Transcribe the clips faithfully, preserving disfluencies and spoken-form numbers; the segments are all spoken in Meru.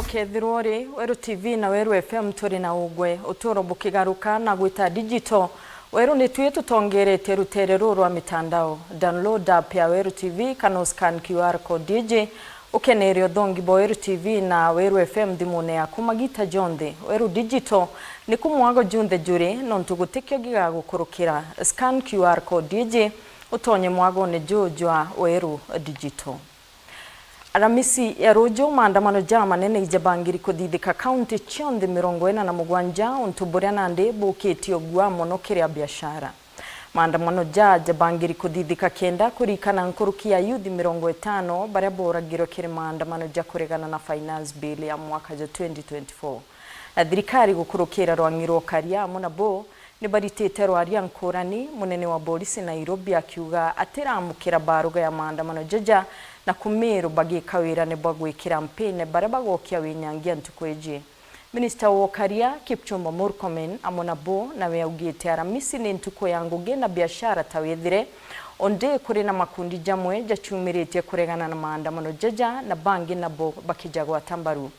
Ukethirwa uri Weru T V na Weru F M, turi na ugwe. Uturo bukigaruka na gwita digital, Weru ni twi tutongeretie rutere ruru rwa mitandao. Download app ya Weru T V kana u scan Q R code iji, ukenere uthongi bwa Weru T V na Weru F M thimune yaku magita jonthe. Weru Digital, niku mwago junthe juri, nontu gutikio gigagukurukira. Scan Q R code iji, utonye mwagone juu jwa Weru Digital. Aramisi ya ruju, maandamano jamanene ijabangiri kuthithika kaunti cionthe mirongo ina na mugwanja, untu buria nandi bukitie ugua mono kiri abiashara. Maandamano ja jabangiri kuthithika kenda kurikana nkuruki ya youth mirongo itano baria boragirwe kiri maandamano ja kuregana na Finance Bill ya mwaka jwa twenty twenty-four. Na thirikari gukurukira rwang'i rwa ukaria amwe nabo ni baritite rwaria nkurani, munene wa borisi Nairobi akiuga atiramukira baruga ya maandamano jaja, na ku Meru bagika wirane bwa gwikira mpine baria bagokia winyangia ntuku iji. Minista wa ukaria Kipchumba Murkomen amwe nabo nawe augite Aramisi ni ntuku ya ngugi na biashara ta withire, ondi kuri na makundi jamwe jachumiritie kuregana na maandamano jaja na bangi nabo bakija gwata mbaru.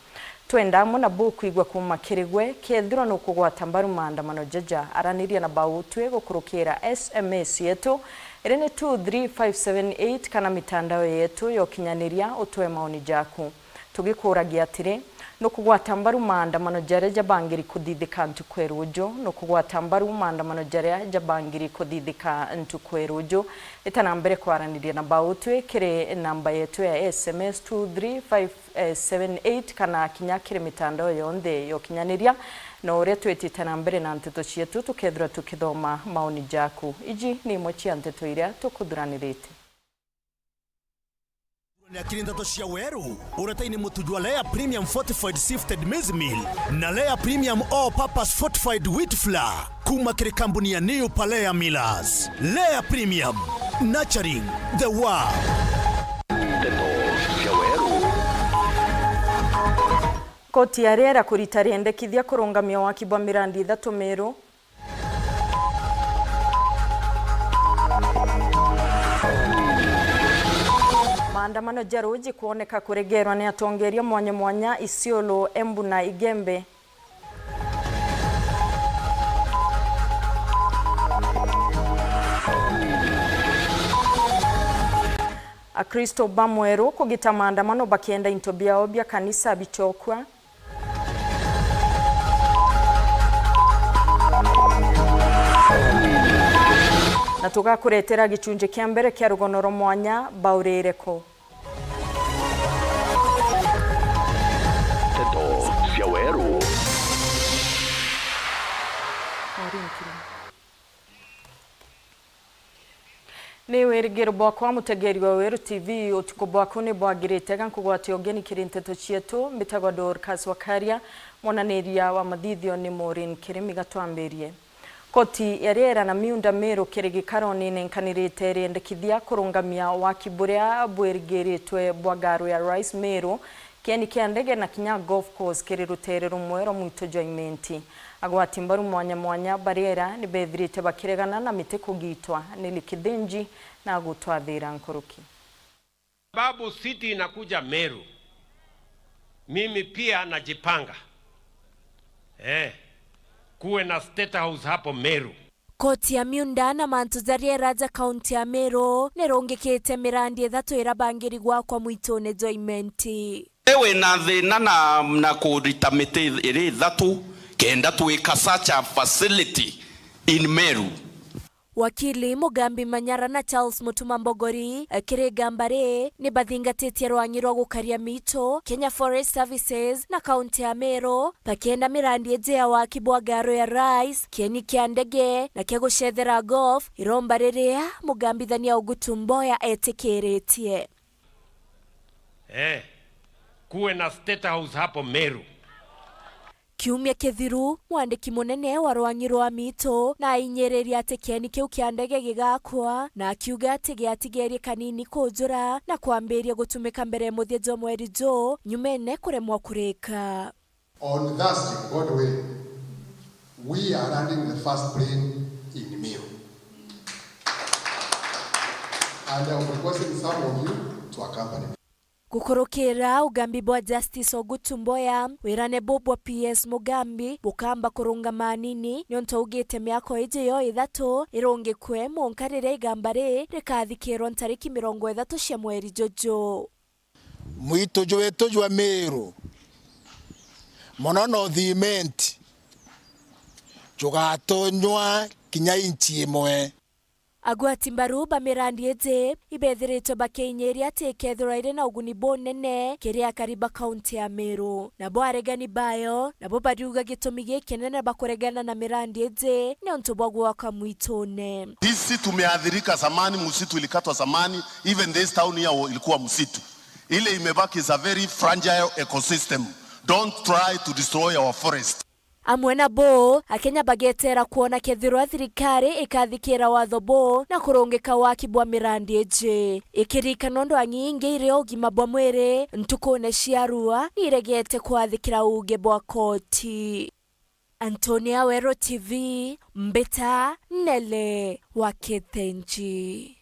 Twenda amwe nabo kwigua kuuma kiri gwe kethirwa nukugwata mbaru maandamano jaja. Araniria na bautwi gukurukira S M S yetu iri ni two three five seven eight kana mitandao yetu ya ukinyaniria utwe maoni jaku. Tugikuragia atiri, nukugwata mbaru maandamano jaria jabangiri kuthithika ntuku ya ruju? Nukugwata mbaru maandamano jaria jabangiri kuthithika ntuku ya ruju? Ita na mbere kwaraniria na bautwi kiri namba yetu ya S M S two three five seven eight kana kinya kiri mitandao yonthe ya ukinyaniria. Na uria twitite na mbere na nteto cietu, tukethirwa tukithoma maoni jaku. Iji ni imwe cia nteto iria tukuthuranirite. Ni akiri nteto cia weru, uretaini mutu jwa Lea Premium Fortified Sifted Maize Meal na Lea Premium All Purpose Fortified Wheat Flour kuma kiri kambuni ya New Palea Millers. Lea Premium, nurturing the world. Nteto cia weru. Koti ya riera kurita riendekithia kurungamia waki bwa mirandi ithatu Meru. Maandamano ja ruji kwoneka kuregerwa ni atongeria mwanya mwanya Isiolo, Embu na Igembe. Akristo ba Mweru kugita maandamano bakienda into biao bia kanisa bichokua. Na tugakuretera gicunji kia mbere kia rugono rwa mwanya, Baurire Ku. Nteto cia weru. Ni wirigiro bwakwa, mutegeri wa Weru T V, utuku bwaku ni bwagirite ga nkugwatia ugeni kiri nteto cietu. Mbitagwa Dorcas Wakaria, mwananiria wa mathithio ni Maureen Kirimi. Gatwambirie. Koti ya riera na miunda Meru kiri gikaroni inenkanirite iriendekithia kurungamia waki buria bwirigiritwe bwa ngaru ya Rais Meru, kieni kia ndege na kinya golf course kiri rutere rumwe rwa mwito jwa Imenti. Agwati mbaru mwanya mwanya ba riera ni bethirite bakiregana na miti kugitwa. Nelly Kithinji na agutwathira nkuruki. Sababu city inakuja Meru, mimi pia najipanga. Eh, kuwe na State House hapo Meru. Koti ya miunda na mantu ja riera ja kaunti ya Meru nirungikite mirandi ithatu irabangiri gwakwa mwitune jwa Imenti. Wi na thina na, na kurita miti iri ithatu kenda twika such a facility in Meru. Wakili Mugambi Manyara na Charles Mutuma Mbogori, eh, kiri gamba ri, ni bathingatitie rwang'i rwa gukaria miito, Kenya Forest Services na kaunti ya Meru, bakienda mirandi iji ya waki bwa ngaru ya Rais, kieni kia ndege na kia gucethera golf, iromba riria mugambithania Ogutu Mboya etikiritie. Eh, kuwe na State House hapo Meru. Kiumia kithiru, mwandiki munene wa rwang'i rwa miito na ainyiririe ati kieni kiu kia ndege gigakwa, na akiuga ati giatigerie kanini kujura na kwambiria gutumika mbere ya muthia jwa mweri juu, nyumene kuremwa kurika. On Thursday, God willing, we are landing the first plane in Meru. And I'm requesting some of you to accompany me. Gukurukira ugambi bwa Justice Ogutu Mboya, wirane buu bwa P S Mugambi bukamba kurungama anini, niuntu augite miaka iji yo ithatu irungikwe, mwanka riria igamba rii rikathikirwa ntariki mirongo ithatu cia mweri juju. Mwitu jwetu jwa Meru, mono North Imenti, jugatonywa kinya inchi imwe. Agwati mbaru ba mirandi iji ibethiritwe bakiinyiria ati ikethirwa iri na uguni bunene kiri akari ba kaunti ya Meru. Nabo aregani bayo nabo bariuga gitumi gikinene bakuregana na mirandi iji ni untu bwa gwaka mwitune. Sisi tumeathirika zamani, msitu ilikatwa zamani, even this town here ilikuwa msitu. Ile imebaki is a very fragile ecosystem. Don't try to destroy our forest. Amwe na buu, Akenya bageteera kwona kethirwa thirikari ikathikira watho buu na kurungika waki bwa mirandi iji. Ikirikana undu ang'ingi iri o ugima bwa mwiri, ntukune cia rua niregete kwathikira uuge bwa koti. Antonia Weru T V, Mbita Nele wa Kithenji.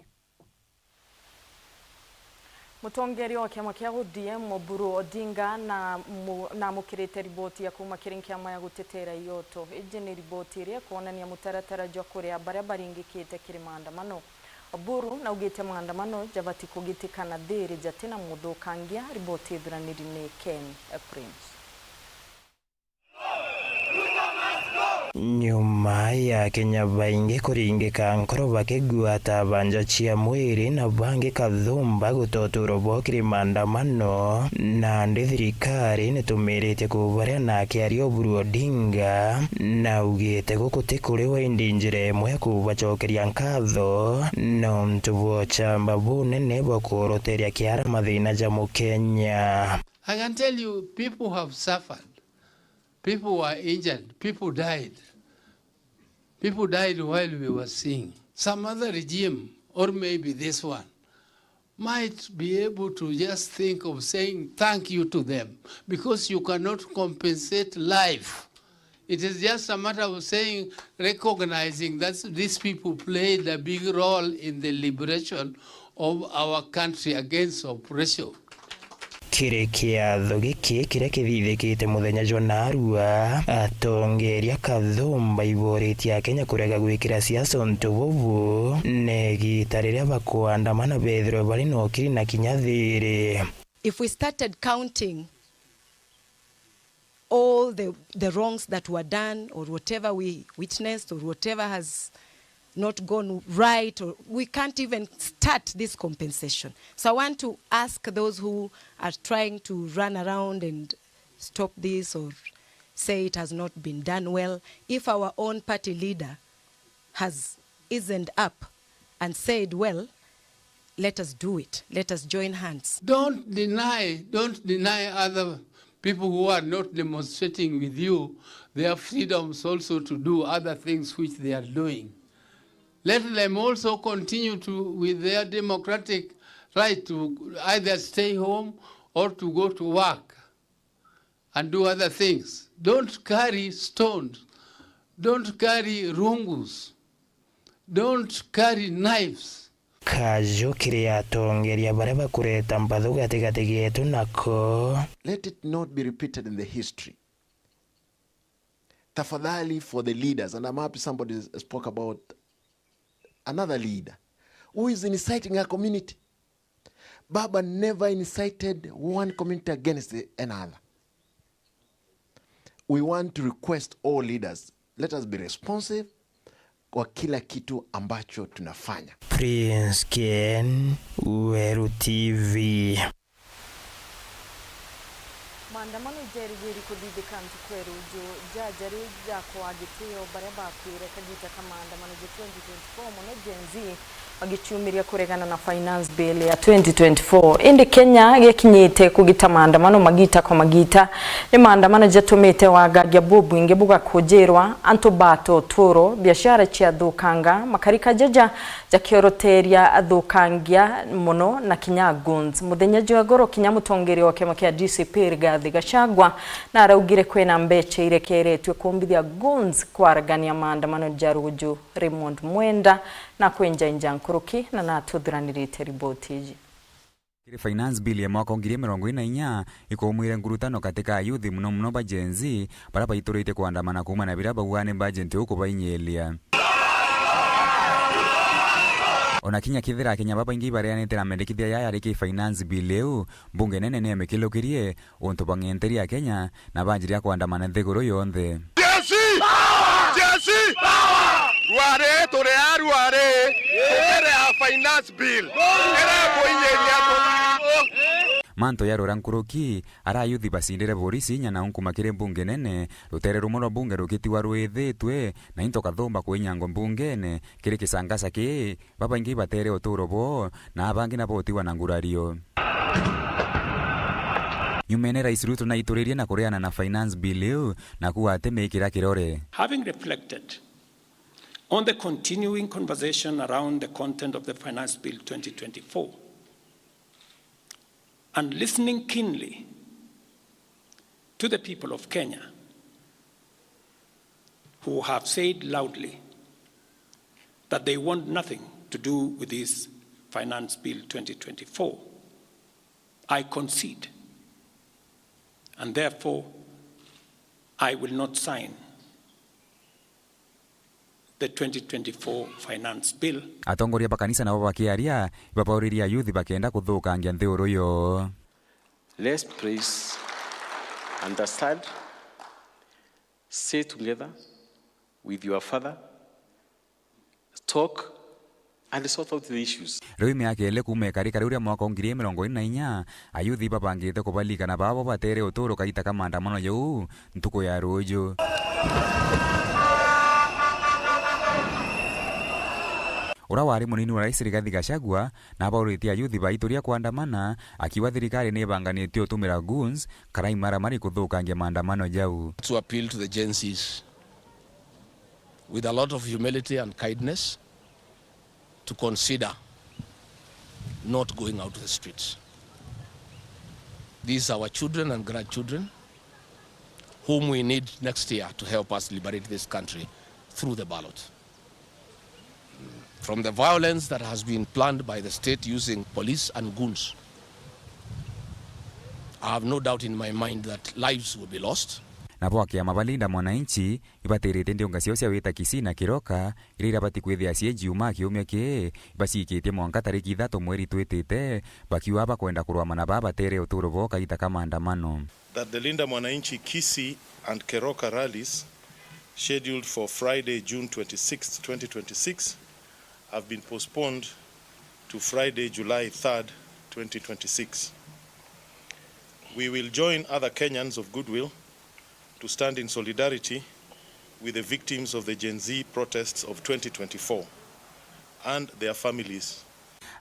Mutongeria wa kiama kia O D M Oburu Odinga na mu-, namukirite riboti ya kuuma kiri nkiama ya gutetera ioto. Iji ni riboti iria ikwonania mutaratara jwa kuria baria baringikite kiri maandamano. Oburu naugite maandamano jabati kugitikana thiri jatina muthukangia. Riboti ithuraniri ni Ken Prince. Nyuma ya Akenya baingi kuringika nkoro bakigwata banja cia mwiri na bangi kathumba guta uturo bwao kiri maandamano, nandi thirikari nitumiritie kubaria na akiaria Oburu Odinga naugite guku ti kuriwa indi njira imwe ya kubacokeria nkatho nontu bwa uchamba bunene bwa kuoroteria kiara mathina ja Mukenya. I can tell you, people have suffered. People were injured. People died. People died while we were seeing. Some other regime, or maybe this one, might be able to just think of saying thank you to them, because you cannot compensate life. It is just a matter of saying, recognizing that these people played a big role in the liberation of our country against oppression. Kiri kiatho giki kiria kithithikite muthenya jwa narua, atongeria kathumba iboritie Akenya kurega gwikira siasa untu bubu, na igita riria bakuandamana bethirwe bari na ukiri na kinya thiri. If we started counting all the, the wrongs that were done, or whatever we witnessed, or whatever has not gone right, or we can't even start this compensation. So I want to ask those who are trying to run around and stop this or say it has not been done well, if our own party leader has eased up and said, "Well, let us do it. Let us join hands." Don't deny, don't deny other people who are not demonstrating with you their freedoms also to do other things which they are doing. Let them also continue to, with their democratic right to either stay home or to go to work and do other things. Don't carry stones. Don't carry rungus. Don't carry knives. Kaju kiri atongeria baria bakureta mpathu gatigati geetu nako. Let it not be repeated in the history. Tafadhali for the leaders, and I'm happy somebody spoke about another leader who is inciting a community. Baba never incited one community against the another. We want to request all leaders, let us be responsive kwa kila kitu ambacho tunafanya. Prince Ken, Weru T V. Maandamano ijerigiri kuthithika ntuku ya ruju, jaja riu jakwaa gitio baria bakwire kagita ka maandamano ja twenty twenty-four, mono Gen Z, magicumiria kuregana na Finance Bill ya twenty twenty-four. Indi Kenya gikinyite kugita maandamano magita kwa magita. Ni maandamano jatumite wagagia bubwingi bugakujirwa, antu bata uturo, biashara ciathukanga, makarika jaja jakioroteria athukangia mono na kinya goons. Muthenya jwa goro kinya mutongeria wa kiama kia D C P Rigathi Gachagua naraugire kwina mbecha irekeretwe kumbithia goons kwaragania maandamano ja ruju. Raymond Mwenda nakwenjainja nkuruki na natuthuranirite riboti iji. Kiri finance bill ya mwaka wa ngiri mirongo iri na inya, ikumwire ngurutano katika ayuthi, muno muno ba Gen Z, baria baituritie kuandamana kuuma na biria baugaa ni bajenti ukubainyiria. Ona kinya kethira Akenya babaingi ibareanite na mendekithia jaya ari ki finance bill iu, mbunge nene ni yamikilukirie, untu bang'enteria Akenya na banjiria kuandamana nthiguru yonthe. Jesi! Jesi! Rwari, turi a Rwari, tukirea finance bill. Irambuinyiria tu. Mantu ya rura nkuruki, ara ayuthi bacindire borisi inya na unkuma kiri mbunge nene, rutere rumwe rwa mbunge rukitiwa rwithitwe, na into kathumba kwinyangwa mbungene, kiri kisangasa kii, babaingi batere uturo bwoo, na abangi nabo utigwa na ngurario. Nyumene, Rais Ruto naituririe na kureana na finance bill iu, na kuuga ati mikira kirore. Having reflected on the continuing conversation around the content of the Finance Bill twenty twenty-four, and listening keenly to the people of Kenya who have said loudly that they want nothing to do with this Finance Bill twenty twenty-four, I concede, and therefore I will not sign the twenty twenty-four Finance Bill. Atongoria ba kanisa nabo bakiaria, ibabauririe ayuthi bakenda kuthukangia nthiguru yoo. Let's please understand, sit together with your father, talk and sort out the issues. Riu miaka ili kuuma ikarika riu ria mwaka wa ngiri igiri mirongo iri na inya, ayuthi babangite kubalika na babo batere uturo kaita ka maandamano jau ntuku ya ruuju. Uria wari munini wa rais Rigathi Gachagua nabauritie ayuthi baituria kuandamana, akiuga thirikari ni ibanganitie utumira goons kana imaramari kuthukangia maandamano jau. To appeal to the Gen Zs with a lot of humility and kindness to consider not going out to the streets. These are our children and grandchildren whom we need next year to help us liberate this country through the ballot. From the violence that has been planned by the state using police and goons, I have no doubt in my mind that lives will be lost. Nabo akiama ba Linda Mwananchi ibatiritie ndiunga ciao cia wita Kisii na Kiroka, iria irabati kwithia cii Jumaa kiumia kii, ibaciikitie mwanka tariki ithatu mweri twitite, bakiuga bakwenda kurwamana baa batere uturo bwoo kaita ka maandamano. That the Linda Mwananchi Kisii and Keroka rallies scheduled for Friday, June twenty-sixth, twenty twenty-six, have been postponed to Friday, July third, twenty twenty-six. We will join other Kenyans of goodwill to stand in solidarity with the victims of the Gen Z protests of twenty twenty-four and their families.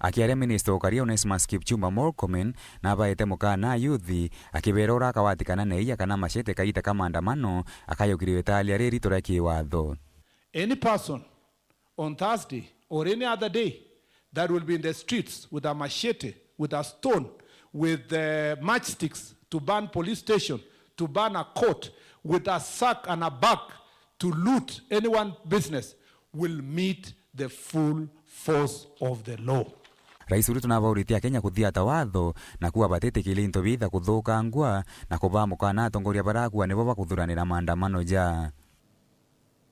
Akiaria, minista ukaria Onesmus Kipchumba Murkomen nabaete mukana ayuthi, akibera ura akawatikana na iya kana machete kaita ka maandamano, akayukiria italia ririto ria kiwatho. Any person on Thursday or any other day that will be in the streets with a machete, with a stone, with, uh, matchsticks to burn police station, to burn a court, with a sack and a bag to loot anyone business, will meet the full force of the law. Rais Ruto nabauritie Akenya kuthiata watho na kuuga batitikiria into biitha kuthukangua na kubaa mukana atongoria baria akuuga nibo bakuthuranira maandamano ja.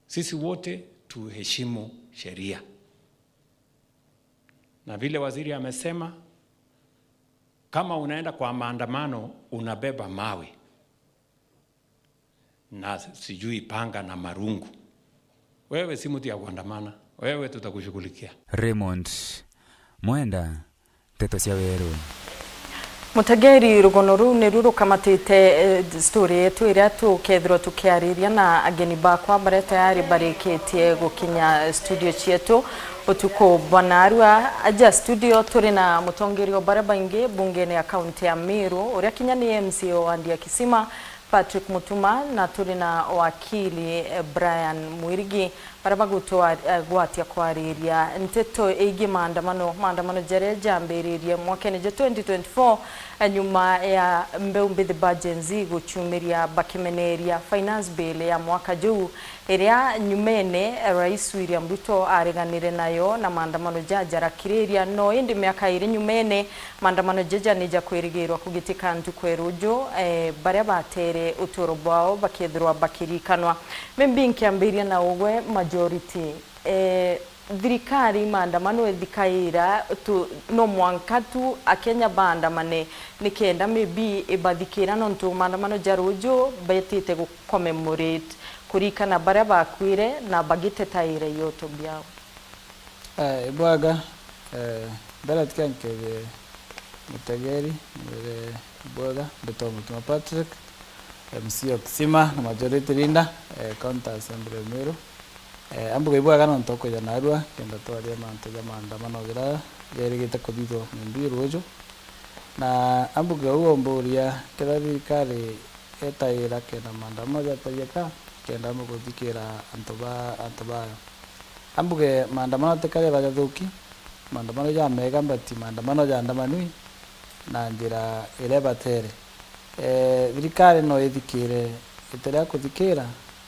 Sisi wote tuheshimu sheria. Na vile waziri amesema, kama unaenda kwa maandamano, unabeba mawe na sijui panga na marungu, wewe si mtu ya kuandamana, wewe tutakushughulikia. Raymond Mwenda, Nteto cia Weru. Mutegeri, rugono ruu niru rukamatite, eh, story yetu iria tukethirwa tukiariria na ageni bakwa baria tayari barikitie gukinya studio cietu utuku bwa narua. Aja studio turi na mutongeria o baria baingi bungene ya kaunti ya Meru, uria kinya ni M C A o wandi ya Kisima, Patrick Mutuma, na turi na wakili, eh, Brian Mwirigi. Baria bagutwa-, eh, gwatia kwariria nteto igie maandamano, maandamano jaria jambiririe mwakene ja twenty twenty-four, eh, nyuma ya mbeu mbithi ba Gen Z guchumiria bakimeneria finance bill ya mwaka juu, iria nyumene, eh, Rais William Ruto areganire nayo na maandamano ja jarakiriria. No indi miaka iri nyumene, maandamano jaja ni jakwirigirwa kugitika ntuku ya ruju, eh, baria batere uturo bwao bakethirwa bakirikanwa. Maybe nkiambiria na ugwe majority, eh, thirikari maandamano ithikaira tu, no mwanka tu Akenya baandamane nikenda maybe ibathikira, nontu maandamano ja ruju betite gu commemorate kurikana baria bakwire na bagitetaira ioto biao. Eh, ibwaga, eh, mbere tiga nkethie mutegeri, mbere ibwaga, mbitwa Mutuma Patrick, M C o Kisima na majority leader, eh, County Assembly ya Meru. Eh, ambuga ibwaga nontu kwija narua, kenda twaria mantu ja maandamano jaria jerigite kuthithwa maybe ruju. Na ambuga uu omburia, kethira thirikari etaira kenda maandamano jatagieka, kenda ambuga guthikira antu ba, antu bayo. Ambuge maandamano ti karia jajathuki, maandamano jamega, but maandamano jandamanui na njira iria ibatere. Eh, thirikari no ithikire iteria kuthikira,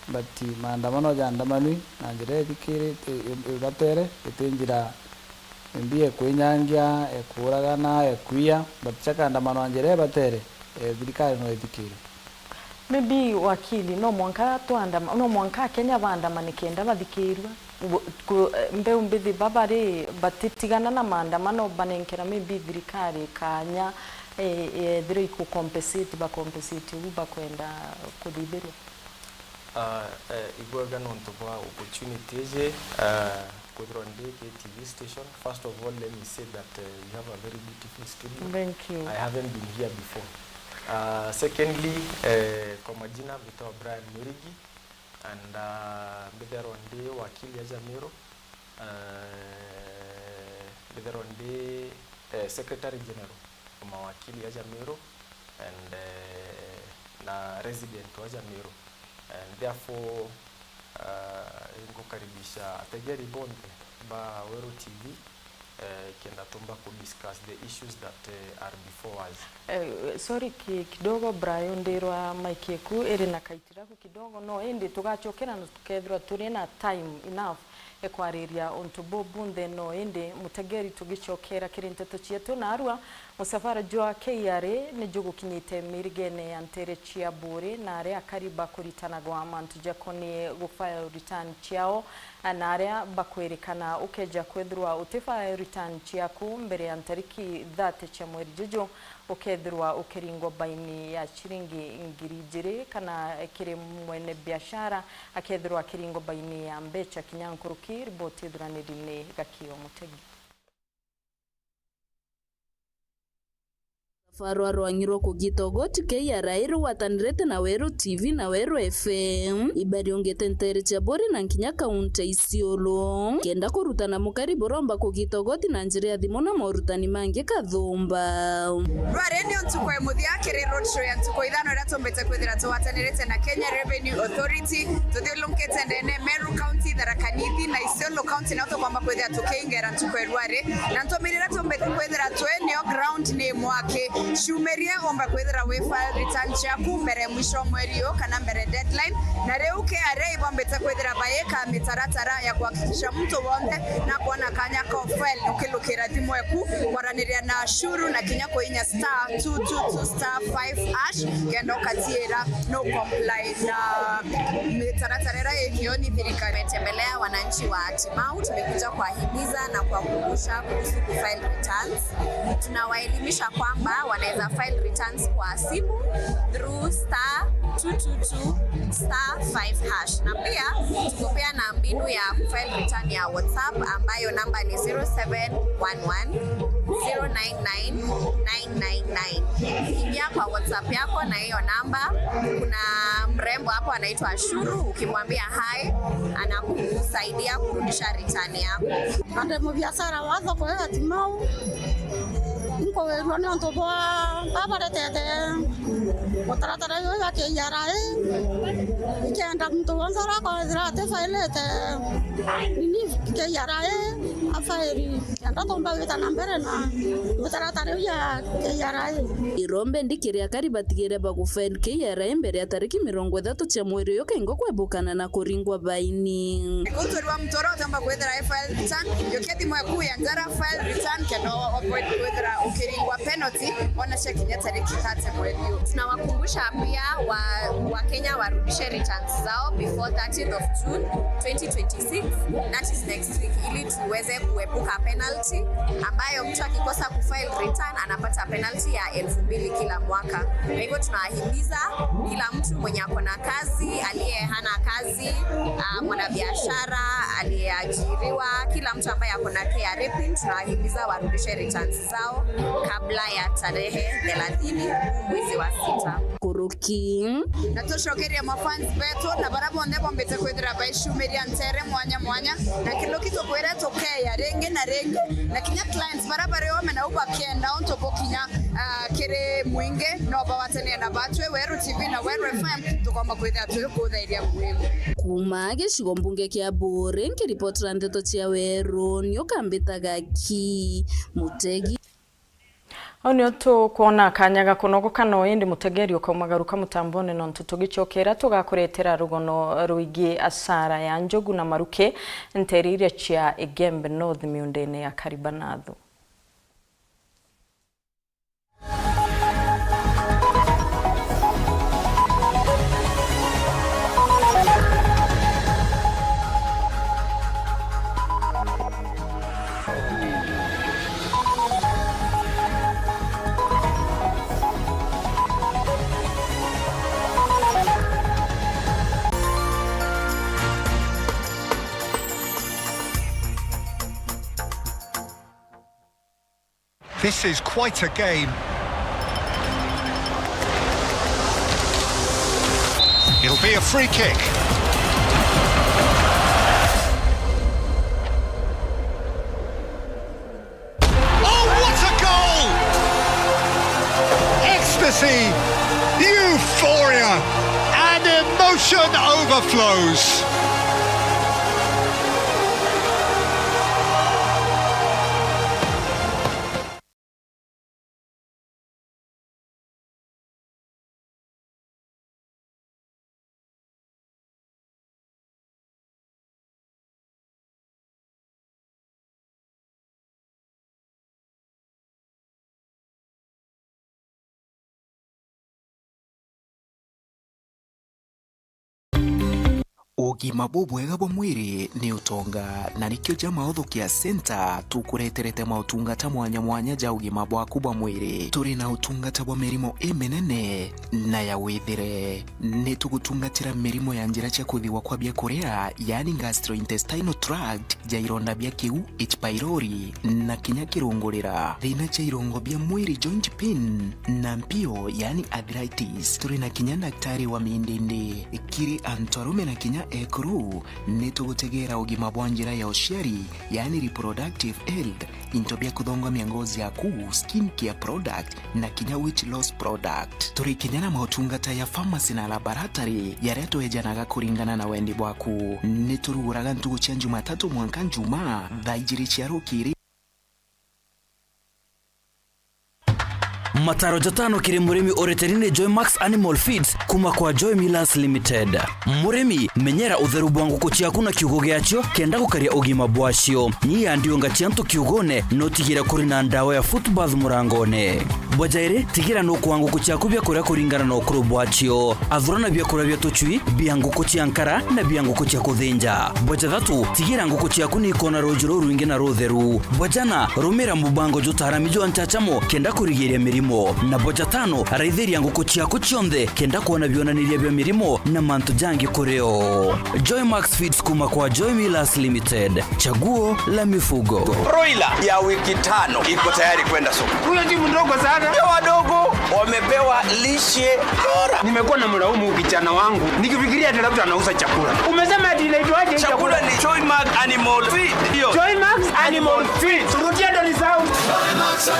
but maandamano jandamanui na njira ithikire, i-, i-, ibatere, iti njira mbi ekwinyangia, ekuragana, ekwiya, but chakaandamano na njira ibatere, eh, thirikari no ithikire. Maybe wakili, no mwanka twandama-, no mwanka Akenya baandamane kenda bathikirua? Gu-, ku-, eh, mbeu mbithi baba ri, batitigana na maandamano, banenkera maybe thirikari kanya, eh, eh, ethirwa iku compensate, ba compensate uu bakwenda kuthithirua? Ah, eh, ibwega nontu bwa opportunity iji, ah, kwithirwa ndi ki T V station. First of all, let me say that, eh, you have a very beautiful studio. Thank you. I haven't been here before. Ah, secondly, eh, kwa majina mbitwa Brian Murigi, and, ah, mbithairwa ndi wakili aja Meru. Eh, mbithairwa ndi, eh, Secretary General wa mawakili aja Meru and, eh, na resident waja Meru. And therefore, ah, ingukaribisha ategeri bonthe ba Weru T V, eh, kenda tumba ku discuss the issues that, eh, are before us. Eh, sorry ki-, kidogo, Brian, ndirwa mic eku iri na kaiti gaku kidogo, no indi tugacokera na tukethirwa turi na time enough e kwariria untu buu bunthe, no indi mutegeri tugicokera kiri nteto cietu narua. Musafara jwa K R A ni jugukinyite mirigene ya ntere cia Buuri na aria akari bakuritanagwa mantu jakonie gu file return ciao, na aria bakwirikana ukeja kwithirwa uti file return ciaku mbere ya ntariki thirty cia mweri juju, ukethirwa ukiringwa baini ya ciringi ngiri ijiri, kana kiri mwene biashara akethirwa akiringwa baini ya mbecha kinya nkuruki. Riboti ithuraniri ni Gakio Mutegi. Rwa rwang'i rwa kugita ugoti K R A rugwatanirite na Weru T V na Weru F M, ibariungite ntere cia Buuri na nkinya kaunti ya Isiolo, kenda kurutana mukari buromba kugita ugoti na njira ya thimu na morutani mangi kathumba. Rwari ni ntuku ya muthia kiri road show ya ntuku ithano iria tumbite kwithira tugwatanirite na Kenya Revenue Authority, tuthiurunkite ndene Meru County, Tharaka Nithi na Isiolo County, na tukwamba kwithira tukiingera ntuku ya rwari. Na ntumirira tumbite kwithira twi nio ground ni mwaki. Ciumiria umba kwithira wi file return ciaku mbere mwisho wa mweri uyu kana mbere deadline. Na riu K R A ibombite kwithira baika mitaratara ya kuhakikisha muntu wonthe nakwona kanya ka file ukilukira thimu eku, kwaraniria na ashuru na kinya kuinya star two two two star five hash, kenda ukatiira no comply na mitaratara iria ikio ni thirikari. Tumetembelea wananchi wa Timau, tumekuja kuwahimiza na kuwakumbusha kuhusu kufile returns. Tunawaelimisha kwamba wanaweza file returns kwa simu through star two two two star five hash, na pia tuko pia na mbinu ya kufile return ya WhatsApp ambayo namba ni zero seven one one zero nine nine nine nine nine. Ingia kwa WhatsApp yako na hiyo namba, kuna mrembo hapo anaitwa Ashuru, ukimwambia hi, anakusaidia kurudisha return yako. Ande mubiashara wa thoko ya Timau. Nkwirua niuntu bwa babaretete mutaratara uyu jwa K R A, ikenda muntu wonthe uria akwithira atifailite nini K R A afaili, kenda tumba gwita na mbere na mutaratara uyu ya K R A. Irombe ndikiri akari batigire bagufaili K R A mbere ya tariki mirongo ithatu cia mweri uyu, kengo kwebukana na kuringwa baini. Ikuntwirwa muntu uria utomba kwithira aifile return, yukia thimu yaku ya njara, file return, kenda u-, avoid kwithira ukiringwa penalty, ona cia kinya tariki thirty mweri uyu. Tunawakumbusha pia wa, Wakenya warudishe returns zao before thirtieth of June twenty twenty-six, that is next week, ili tuweze kuepuka penalty ambayo mtu akikosa kufile return anapata penalty ya elfu mbili kila mwaka. Kwa hivyo tunawahimiza kila mtu mwenye ako na kazi, aliye hana kazi, ah, mwanabiashara, aliyeajiriwa, kila mtu ambaye ako na K R A pin, tunawahimiza warudishe returns zao kabla ya tarehe thelathini mwezi wa sita. Kuruki. Na tucokerie mafans betu na baria bonthe bombite kwithira baishumiria ntere mwanya mwanya, na kiruki tukwire tukeya ringi na ringi, na kinya clients baria bari ome nau bakienda untu bukinya, ah, kiri mwingi, no bawatanie na batwi Weru T V na Weru F M, tukomba kwithira tuikuthairia bwega. Kuuma gicigo mbunge kia Buuri, nkiripotera ndeto cia Weru, ni ukambitaga ki Mutegi. Au nio tukwona kanya ga kunogoka, no indi mutegeri ukaumagaruka mutambone, nontu tugicokera tugakuretera rugono rwigi asara ya njogu na maruki ntere iria cia Igembe North miundene ya Karibanathu. This is quite a game. It'll be a free kick. Oh, what a goal! Ecstasy, euphoria, and emotion overflows. Ugima bubwega bwa mwiri ni utonga, na nikio ja Mauthu Care Center tukureterete mautungata mwanya mwanya ja ugima bwaku bwa mwiri. Turi na utungata bwa mirimo iminene na ya withire. Ni tugutungatira mirimo ya njira cia kuthiwa kwa biakuria, yaani gastrointestinal tract, ja ironda bia kiu, H. pylori, na kinya kirungurira, thina cia irongo bia mwiri, joint pain, na mpio, yaani arthritis. Turi na kinya ndaktari wa mindindi. Kiri antu arume na kinya ekuru, ni tugutegera ugima bwa njira ya uciari, yaani reproductive health, into bia kuthongomia ngozi yaku, skin care product, na kinya weight loss product. Turi kinya na mautungata ya pharmacy na laboratory, yaria twejanaga kuringana na wendi bwaku. Ni turuguraga ntugu cia Jumatatu mwanka Njumaa, thaa ijiri cia rukiri. Mataro jatano kiri murimi ureteri ni Joy Max Animal Feeds kuma kwa Joy Millers Limited. Murimi, menyera utheru bwa nguku ciaku na kiugo giacio kenda gukaria ugima bwacio. Nyia ndiunga cia antu kiugone, no tigire kuri na ndawa ya foot bath murangone. Bwa jairi, tigira nukua nguku ciaku biakuria kuringana na ukuru bwacio. Athurana biakuria bia tucui, bia nguku cia nkara, na bia nguku cia kuthinja. Bwa jathatu, tigira nguku ciaku nikona ruuji rurwingi na rutheru. Bwa jana, rumira mubango jutaarami jwa nchachamo kenda kurigiria mirimo. Na bwa jatano, raithiria nguku ciaku cionthe kenda kwona bionaniria bia mirimo na mantu jangi kuri o. Joy Max Feeds kuma kwa Joy Millers Limited. Chaguo la mifugo. Broiler ya wiki tano iko tayari kwenda soko. Huyo si mdogo sana. Ndio wadogo wamepewa lishe bora. Nimekuwa na mlaumu kijana wangu nikifikiria ati labda anauza chakula. Umesema ati inaitwaje hii chakula? Chakula ni Joy Max Animal Feed. Hiyo. Joy Max Animal Feed. Rudia ndo ni sound. It's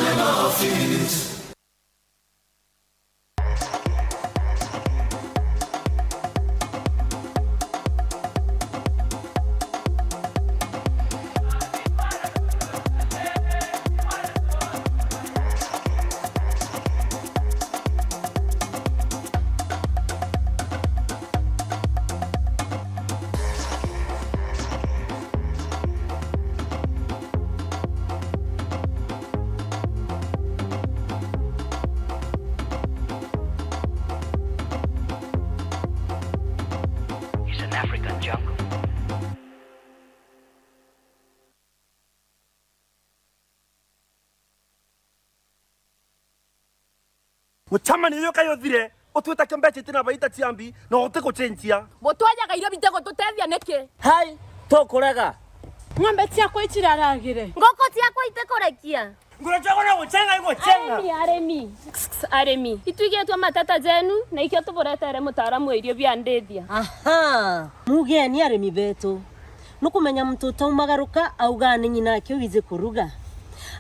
an African jungle. Mucemanio uyu kai uthire, utwite mbeca iti na baita ciambi, na uti gucenjia. Butwajaga irio bite gututethia niki? Hai, tukurega. Ng'ombe ciakwa iciraragire. Nguku ciakwa itikurekia. Nguru ciakwa no gucenga igucenga. Arimi, arimi. Kss, kss, arimi. Itwigitwe mateta jenu, na ikio tuburetere mutaaramu wa irio bia ndithia. Aha, mugeni arimi betu. Nukumenya muntu utaumagaruka auga ni nyina ake wiji kuruga.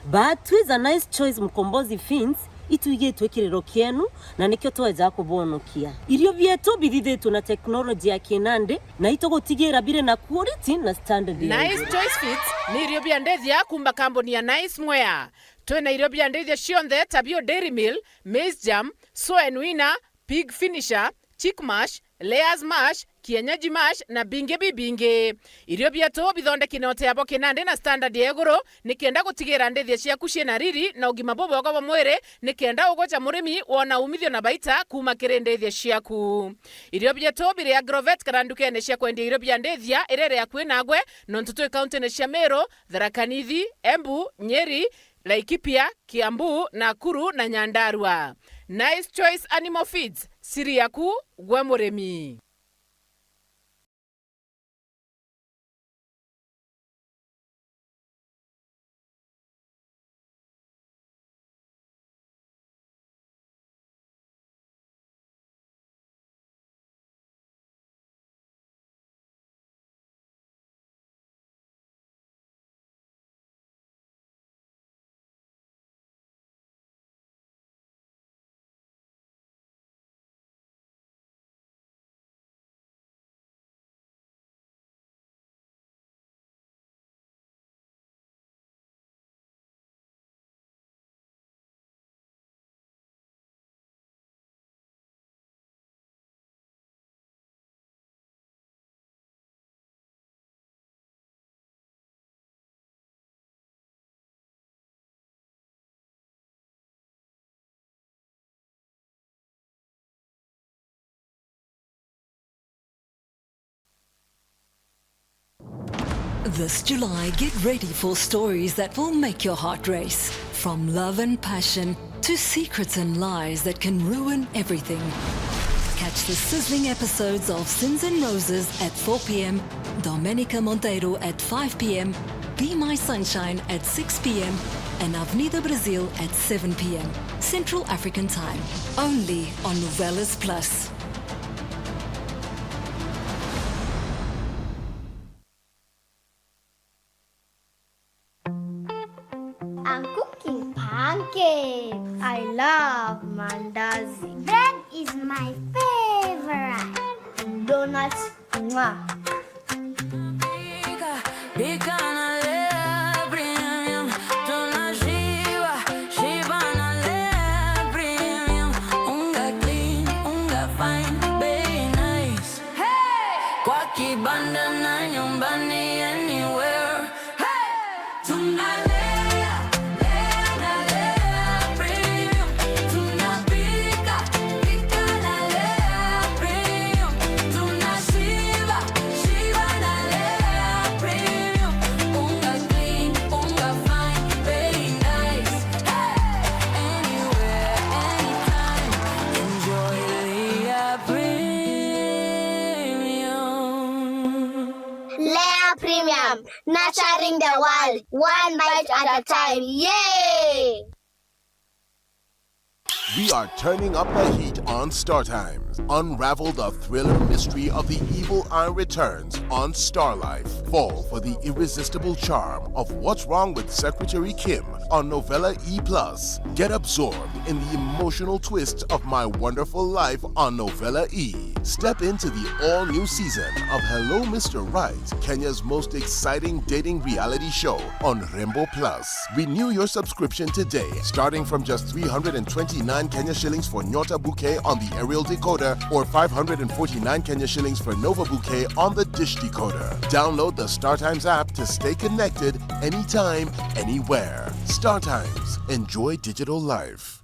But twi ja Nice Choice Mkombozi Feeds, itwigitwe kiriro kienu, na nikio tweja kubonokia. Irio bietu bithithitwe na teknoloji ya kinandi, na itugutigira biri na quality na standard ya Nice iguru. Choice Feeds ni irio bia ndithia kuuma kambuni ya Nice Mwea. Twina irio bia ndithia cionthe ta bio Dairy Meal, Maize Germ, Soen Winner, Pig Finisher, Chick Mash, Layers Mash, Kienyeji Mash na bingi bibingi. Irio bietu bithondeki na uteabo kinandi na standard ya iguru, nikenda gutigira ndithia ciaku ciina riri na ugima bubwega bwa mwiri, nikenda ugwe ja murimi wona umithio na baita kuuma kiri ndithia ciaku. Irio bietu biri Agrovet kana ndukene cia kwendia irio bia ndithia iria iri akui nagwe, nontu twi kauntine cia Meru, Tharaka Nithi, Embu, Nyeri, Laikipia, Kiambu, Nakuru na Nyandarua. Nice Choice Animal Feeds, siri yaku gwe murimi. This July, get ready for stories that will make your heart race. From love and passion to secrets and lies that can ruin everything. Catch the sizzling episodes of Sins and Roses at four p.m., Domenica Monteiro at five p.m., Be My Sunshine at six p.m., and Avenida Brasil at seven p.m. Central African Time, only on Novelas Plus. I'm cooking pancakes. I love mandazi. Bread is my favorite. Donuts, mwah. Pika, pika na Lea Premium. Tunashiba, shiba na Lea Premium. Unga clean, unga fine, bei nice. Hey! Kwa kibanda na nyumbani, anywhere. Hey! Tunalea, lea na Lea Premium. Tunapika, pika na Lea Premium. Tunashiba, shiba na Lea Premium. Unga clean, unga fine, very nice. Hey! Anywhere, anytime. Enjoy Lea Premium. Lea Premium, nurturing the world, one bite at a time. Yay! We are turning up the heat on Star Times. Unravel the thriller mystery of The Evil Eye Returns on Star Life. Fall for the irresistible charm of What's Wrong with Secretary Kim on Novella E plus. Get absorbed in the emotional twist of My Wonderful Life on Novella E. Step into the all-new season of Hello, Mister Right, Kenya's most exciting dating reality show on Rembo Plus. Renew your subscription today, starting from just three hundred and twenty-nine Kenya shillings for Nyota Bouquet on the aerial decoder or five hundred and forty-nine Kenya shillings for Nova Bouquet on the dish decoder. Download the StarTimes app to stay connected anytime, anywhere. StarTimes. Enjoy digital life.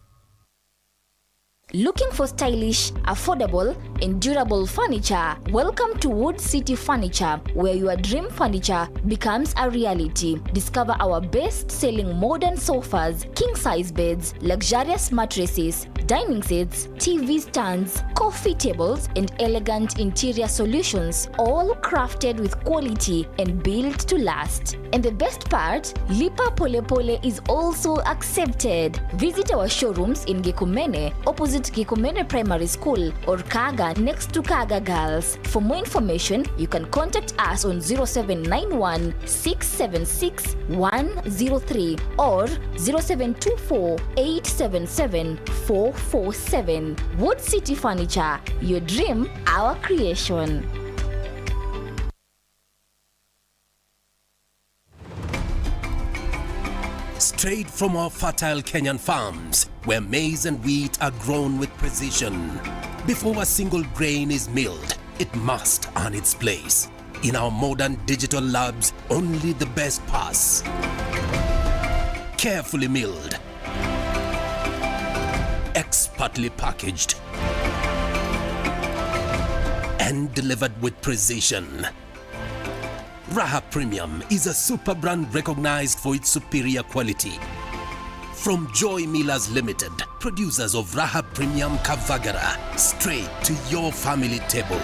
Looking for stylish, affordable, and durable furniture? Welcome to Wood City Furniture, where your dream furniture becomes a reality. Discover our best-selling modern sofas, king-size beds, luxurious mattresses, dining sets, T V stands, coffee tables, and elegant interior solutions, all crafted with quality and built to last. And the best part, Lipa Pole Pole is also accepted. Visit our showrooms in Gikumene, opposite Gikumene Primary School, or Kaga, next to Kaga Girls. For more information, you can contact us on zero seven nine one, six seven six, one zero three or zero seven two four, eight seven seven, four four seven. Wood City Furniture, your dream, our creation. Straight from our fertile Kenyan farms, where maize and wheat are grown with precision. Before a single grain is milled, it must earn its place. In our modern digital labs, only the best pass. Carefully milled, expertly packaged, and delivered with precision. Raha Premium is a super brand recognized for its superior quality. From Joy Millers Limited, producers of Raha Premium Kavagara, straight to your family table.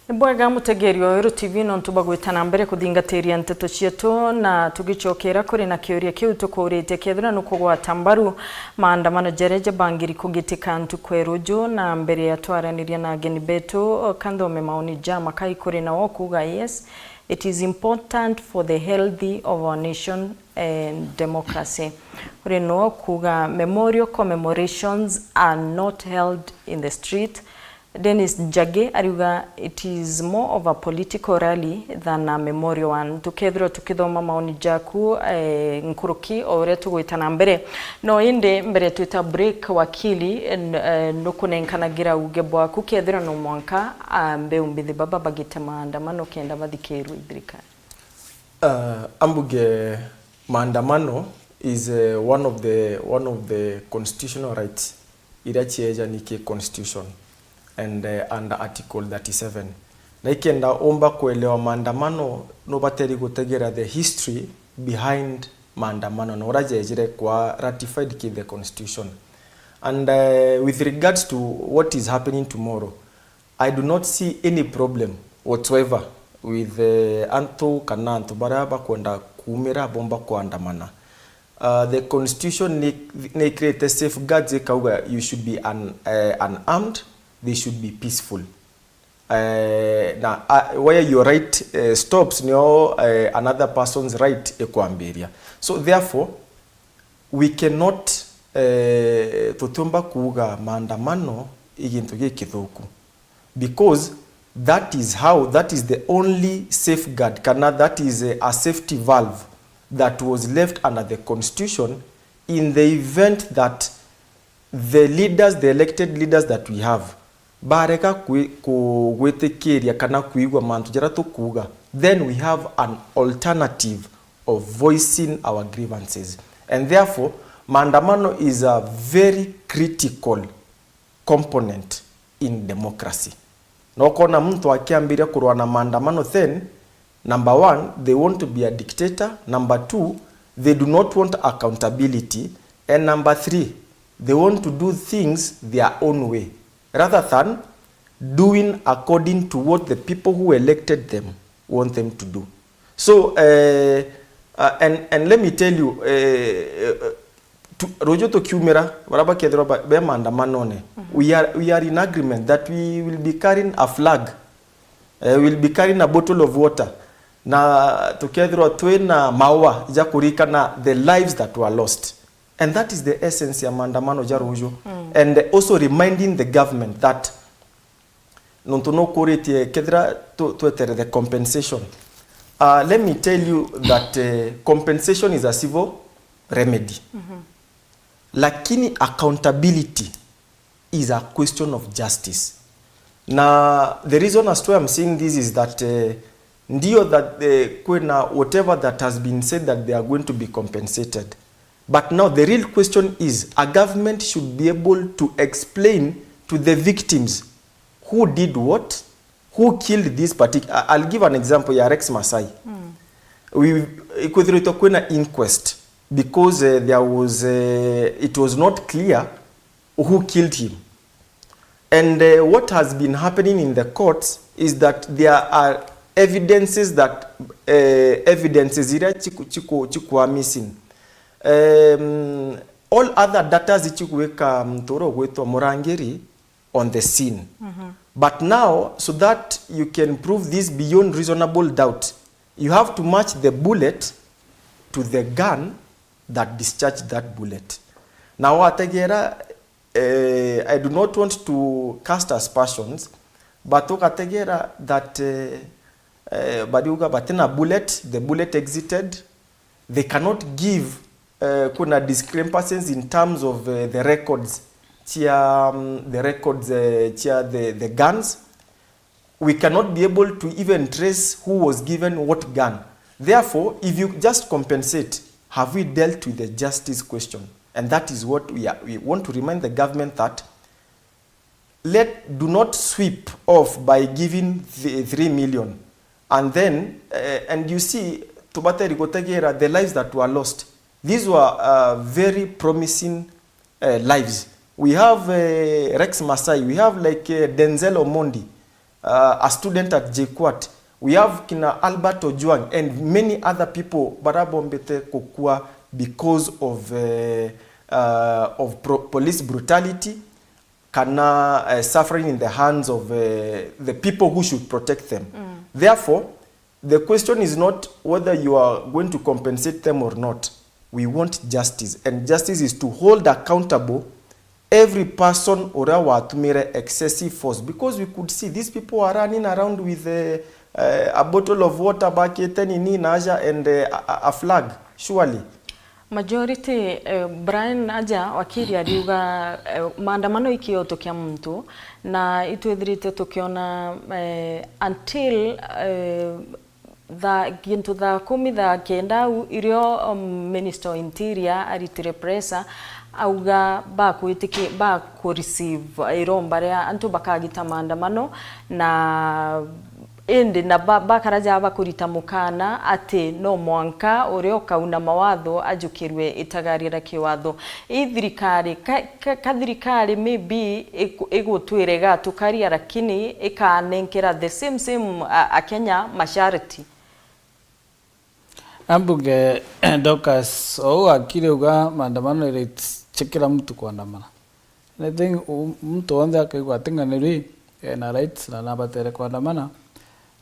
Ni bwega mutegeri wa Weru T V nontu bwa gwita na mbere kuthingatiria nteto cietu, na tugicokera kuri na kiuria kiu tukuritie, kethira nukugwata mbaru maandamano jaria jabangiri kugitika ntuku ya ruju, na mbere ya twaraniria na ageni betu, ka nthome maoni ja makai kuri nao kuuga, yes, it is important for the healthy of our nation and democracy. Uri no kuuga memorial commemorations are not held in the street. Dennis Njagi ariuga it is more of a political rally than a memorial one. Tukethirwa tukithoma maoni jaku, eh, nkuruki o uria tugwita na mbere. No indi mbere twita break, wakili, n-, eh, nukunenkanagira uge bwaku kethirwa no mwanka, ah, mbeu mbithi baba bagite maandamano kenda bathikirwe i thirikari? Uh, ambuge maandamano is, uh, one of the, one of the constitutional rights iria ciejani ki constitution and, uh, under article thirty-seven. Na ikenda umba kuelewa maandamano, nubateri gutegera the history behind maandamano na uria jejire kwa ratified ki the constitution. And, uh, with regards to what is happening tomorrow, I do not see any problem whatsoever with, eh, antu kana antu baria bakwenda kuumira bomba kuandamana. Uh, the constitution ni, ni ikirite safeguards ikauga you should be un-, eh, unarmed, they should be peaceful. Eh, na, uh, where your right, eh, stops nio, eh, another person's right ikwambiria. So therefore, we cannot, eh, tutiumba kuuga maandamano i gintu gikithuku, because that is how, that is the only safeguard, kana that is a, a safety valve that was left under the constitution in the event that the leaders, the elected leaders that we have, barega kwi-, ku-, gwitikiria kana kwigua mantu jaria tukuuga, then we have an alternative of voicing our grievances. And therefore, maandamano is a very critical component in democracy. Na ukona muntu akiambiria kurua na maandamano, then, number one, they want to be a dictator. Number two, they do not want accountability. And number three, They want to do things their own way rather than doing according to what the people who elected them want them to do. So, eh, uh, and, and let me tell you, eh, eh, tu, ruju tukiumira, bara bakethirwa ba, be maandamanone, we are, we are in agreement that we will be carrying a flag, eh, we will be carrying a bottle of water, na tukethirwa twina maua ja kurikana the lives that were lost. And that is the essence ya maandamano ja ruju. And also reminding the government that nontu nukuritie kethira tu, twetere the compensation. Uh, let me tell you that, uh, compensation is a civil remedy. Lakini accountability is a question of justice. Na the reason as to why I'm saying this is that, uh, ndio that, uh, kwina whatever that has been said that they are going to be compensated. But now the real question is, a government should be able to explain to the victims who did what, who killed this particular. I- I'll give an example ya Rex Masai. We, ikwithiritwe kwina inquest because, uh, there was, uh, it was not clear who killed him. And, uh, what has been happening in the courts is that there are evidences that, uh, evidences iria chiku, chiku, chiku are missing. Um, all other data ichigwika muntu uria ugwitwa Murangiri on the scene. But now, so that you can prove this beyond reasonable doubt, you have to match the bullet to the gun that discharged that bullet. Na wategera, eh, I do not want to cast aspersions, but ugategera that, eh, eh, bariuga batina bullet, the bullet exited, they cannot give, uh, kuna discrepancies in terms of, uh, the records chia, um, the records, uh, chia the, the guns. We cannot be able to even trace who was given what gun. Therefore, if you just compensate, have we dealt with the justice question? And that is what we are, we want to remind the government that let, do not sweep off by giving the three million. And then, uh, and you see, tubateri gutegera the lives that were lost. These were, uh, very promising, uh, lives. We have, uh, Rex Masai, we have, like, uh, Denzel Omondi, uh, a student at J quat. We have kina Albert Ojwang and many other people bara bombete kukua because of, uh, uh, of pro-, police brutality kana, uh, suffering in the hands of, uh, the people who should protect them. Therefore, the question is not whether you are going to compensate them or not. We want justice, and justice is to hold accountable every person uria watumire excessive force, because we could see these people were running around with, uh, uh, a bottle of water bakite nini na aja and, uh, a, a, a flag, surely. Majority, eh, Brian aja wakiri ariuga, eh, maandamano ikioto kia muntu, na itwithirite tukiona, eh, until, eh, thaa, gintu thaa kumi, thaa kenda au, irio, um, Minister of Interior aritire pressure, auga bakwitiki-, baku receive iromba ria antu bakagita maandamano, na indi na ba-, bakara ja bakurita mukana ati no mwanka uria ukauna mawatho ajukirwe itagaria ria kiwatho. I thirikari, ka, ka, ka thirikari maybe iku-, igutwire igatukaria, lakini ikanenkera the same, same, a, Akenya masharti. Ambunge Dorcas, ou akiri uga maandamano ni rights cia kila mtu kuandamana. And I think u-, mtu wonthe akaigua ating'anirwi, ena rights na nabatere kuandamana,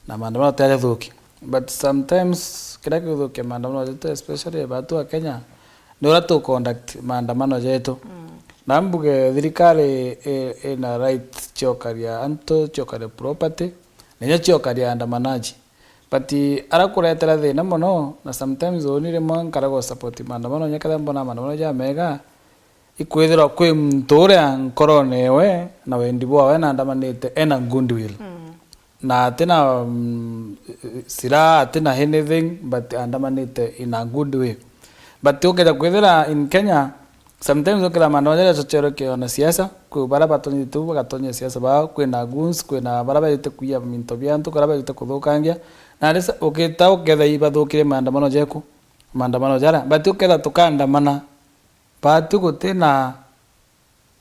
na maandamano ti aria thuki. But sometimes, kiria kiguthukia maandamano jetu, especially batu a Kenya, ni uria tu conduct maandamano jetu. Na mbuge thirikari i-, ina right ciokaria antu, ciokaria property, na inya ciokaria andamanaji. But ara kuretera thina mono, na sometimes uni rimwe nkaraga u support maandamano, inya kethira mbona maandamano ja mega, ikwithirwa kwi muntu uria nkorone ewe na wendi bwawe na andamanite ena goodwill. Na atina, mm, silaha, atina anything, but andamanite in a good way. But ukeja kwithira in Kenya, sometimes ukethira maandamano jaria jacocherwe ki wanasiasa, kwi baria batonyete u bagatonyia siasa bao, kwina goons, kwina baria bejite kuiya minto bia antu, baria bejite kuthukangia. Na risa, ukita uketha ibathukirie maandamano jeku, maandamano jaria. But uketha tukaandamana, batu gutina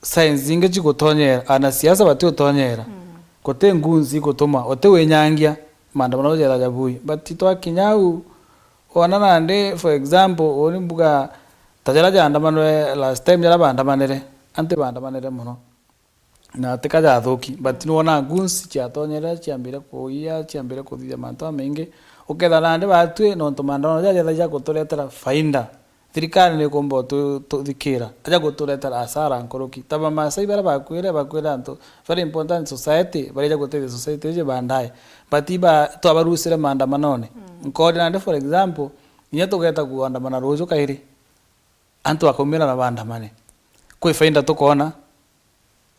Science ingi cigutonyera, ana siasa batiutonyera. Mm. Guti ngunzi igutuma, uti winyangia, maandamano jethira jabui. But twakinya au, wona nandi, for example, uni mbuga ta jaria jaandamanwe last time, jaria baandamanire, anti baandamanire mono. Na tika jathuki, but niwona ngunzi ciatonyere, ciambire kuiya, ciambire kuthithia mantu jamaingi. Ukethira nandi batwi, nontu maandamano jaria jethagia guturetera faida. Thirikari ni ikumba utu-, tuthikira, aja guturetera asara nkuruki. Ta Bamaasai baria bakwire, bakwire antu very important society, baria ja gutethia society iji baadaye. But iba, twabarusire maandamanone. Mm. Nkori nandi, for example, inya tugeta kuandamana ruju kairi, antu bakaumira na baandamane. Kwi faida tukoona?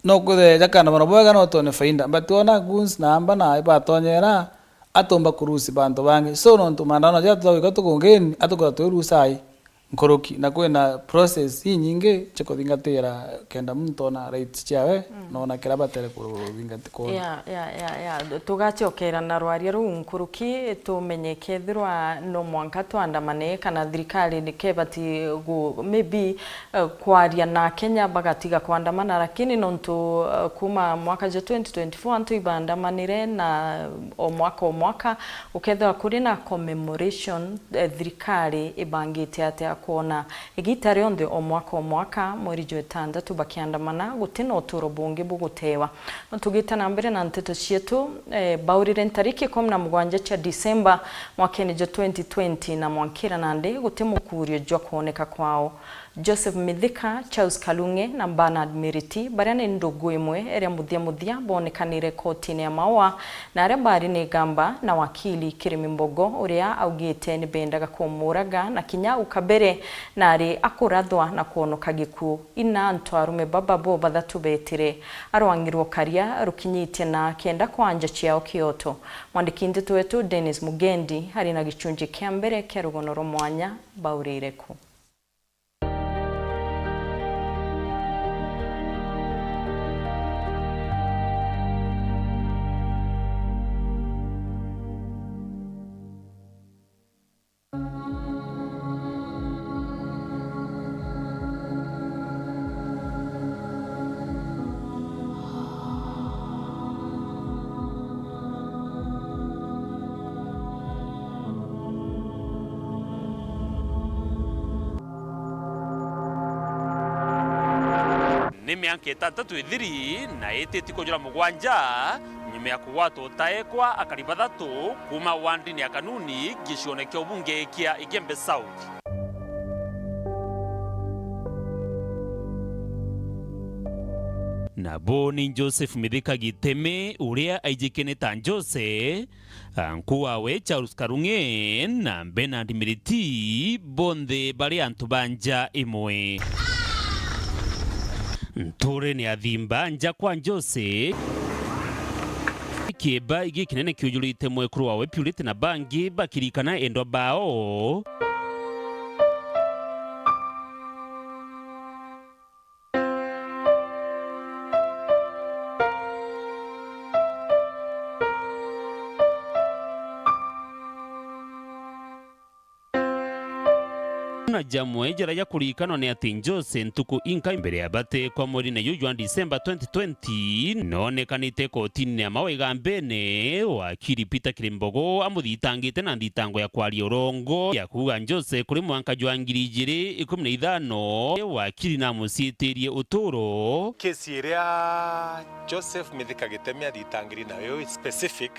No kwithire jakaandamana bwega no twone faida, but wona goons na amba na ibatonyera, atumba kurusi bantu bangi. So, nontu maandamano jaria tutagwika tukungeni, atukwira twirusa ai nkuruki, na kwina process inyingi cia kuthingatira kenda muntu ona rights ciawe, mm, na ona kiria batere kuthingati-, kuona. Ya, ya, ya, ya. Tugacokera na rwaria ruu nkuruki, tumenye kethirwa no mwanka twandamane kana thirikari ni kebati gu-, maybe eh, kwaria na Akenya bagatiga kwandamana, lakini nontu, eh, kuma mwaka jwa twenty twenty-four antu ibandamanire na o mwaka o mwaka, gukethirwa kuri na commemoration, eh, thirikari ibangite atia kwona igita rionthe o mwaka o mwaka, mweri jwa itantatu bakiandamana, guti na uturo bungi bugutewa? Tugite na mbere na nteto cietu, eh, baurire ntariki ikumi na mugwanja cia Disemba mwakene jwa twenty twenty na mwankira nandi guti mukurio jwa kwoneka kwao. Joseph Mithika, Charles Kalunge na Bernard Miriti, baria ni ndungu imwe iria muthia muthia boonekanire kotine ya Maua, na aria baari ni ngamba na wakili Kirimi Mbogo, uria augite ni bendaga kumuuraga na kinya au kabere naari akurathwa na kwonoka gikuu. Ina antu arume baba bo bathatu beetire, arwang'irwe karia rukinyitie na kenda kwanja ciao kioto. Mwandiki nteto wetu Dennis Mugendi ari na gicunji kia mbere kia rugono rwa mwanya, Baurire Ku. Ni mianka itantatu ithiri na ititie kujura mugwanja nyuma ya kugwatwa utaekwa akari bathatu kuuma wandini ya Kanuni gicione kia ubunge kia Igembe South. Nabo ni Joseph Mithika Gitemi, uria aijikene ta Jose, anku wawe Charles Karung'e na Bernard Miriti, bonthe bari antu ba nja imwe. Nturene ya Thimba, nja kwa Jose, kieba igikinene kiujurite mwekuru wawe Purity na bangi bakirikana endwa bao. Na jamwe jaria jakurikanwa ni ati Jose ntuku inka mbere ya batekwa mweri-ini juju jwa December twenty twenty, noonekanite kotini ya Maua Igambene, wakiri Peter Kirimbogo amuthitangite na nthitango ya kwaria urongo ya kuuga Jose kuri mwanka jwa ngiri ijiri ikumi na ithano, wakiri namuciitirie uturo. Kesi iria Joseph Mithika Gitemi athitangiri nayo specific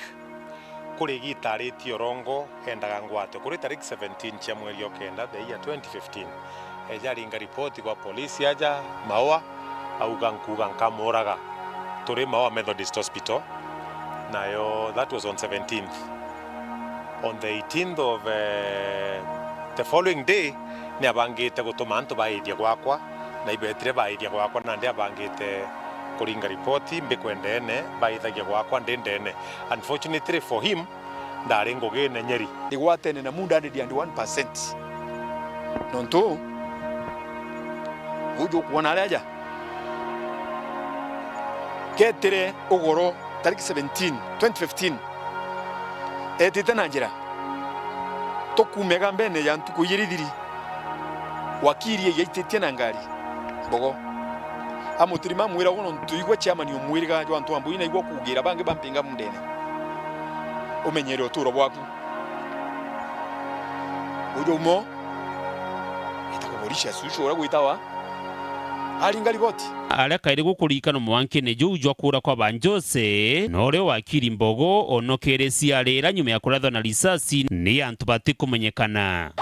kuri igita aritie urongo endaga ngwatwe kuri tariki seventeen cia mweri o kenda the year twenty fifteen. Eja aringa ripoti kwa polisi aja Maua, auga nkuuga nkamuuraga turi Maua Methodist Hospital, nayo that was on seventeenth. On the eighteenth of, eh, the following day, ni abangite gutuma antu baithia gwakwa, na ibetire baithia gwakwa, nandi abangite kuringa ripoti mbikwendene baithagia gwakwa ndi ndene. Unfortunately for him, ndari ngugine nyeri. Igwatene na mu hundred and one percent. Nontu, uju ukuona aria aja, ketire ugoro tariki seventeen, twenty fifteen, etite na njira, tukuumega mbene ya ntuku ijiri ithiri, wakiri yaititie na ngari Mbogo. Amutirima amwira, ugu nontu igua chairman umwiriga jwa antu ambu, inaigua kugira bangi bampinga mundene. Umenyere uturo bwaku. Uju umo, eta kuborisha sucu uria gwitawa. Aringa riboti. Aria kairi gukuririkana mwankine juu jwa kuura kwa ba Jose, na uria wakiri Mbogo onokere ciarira nyuma ya kurathwa na risasi ni antu batikumenyekana.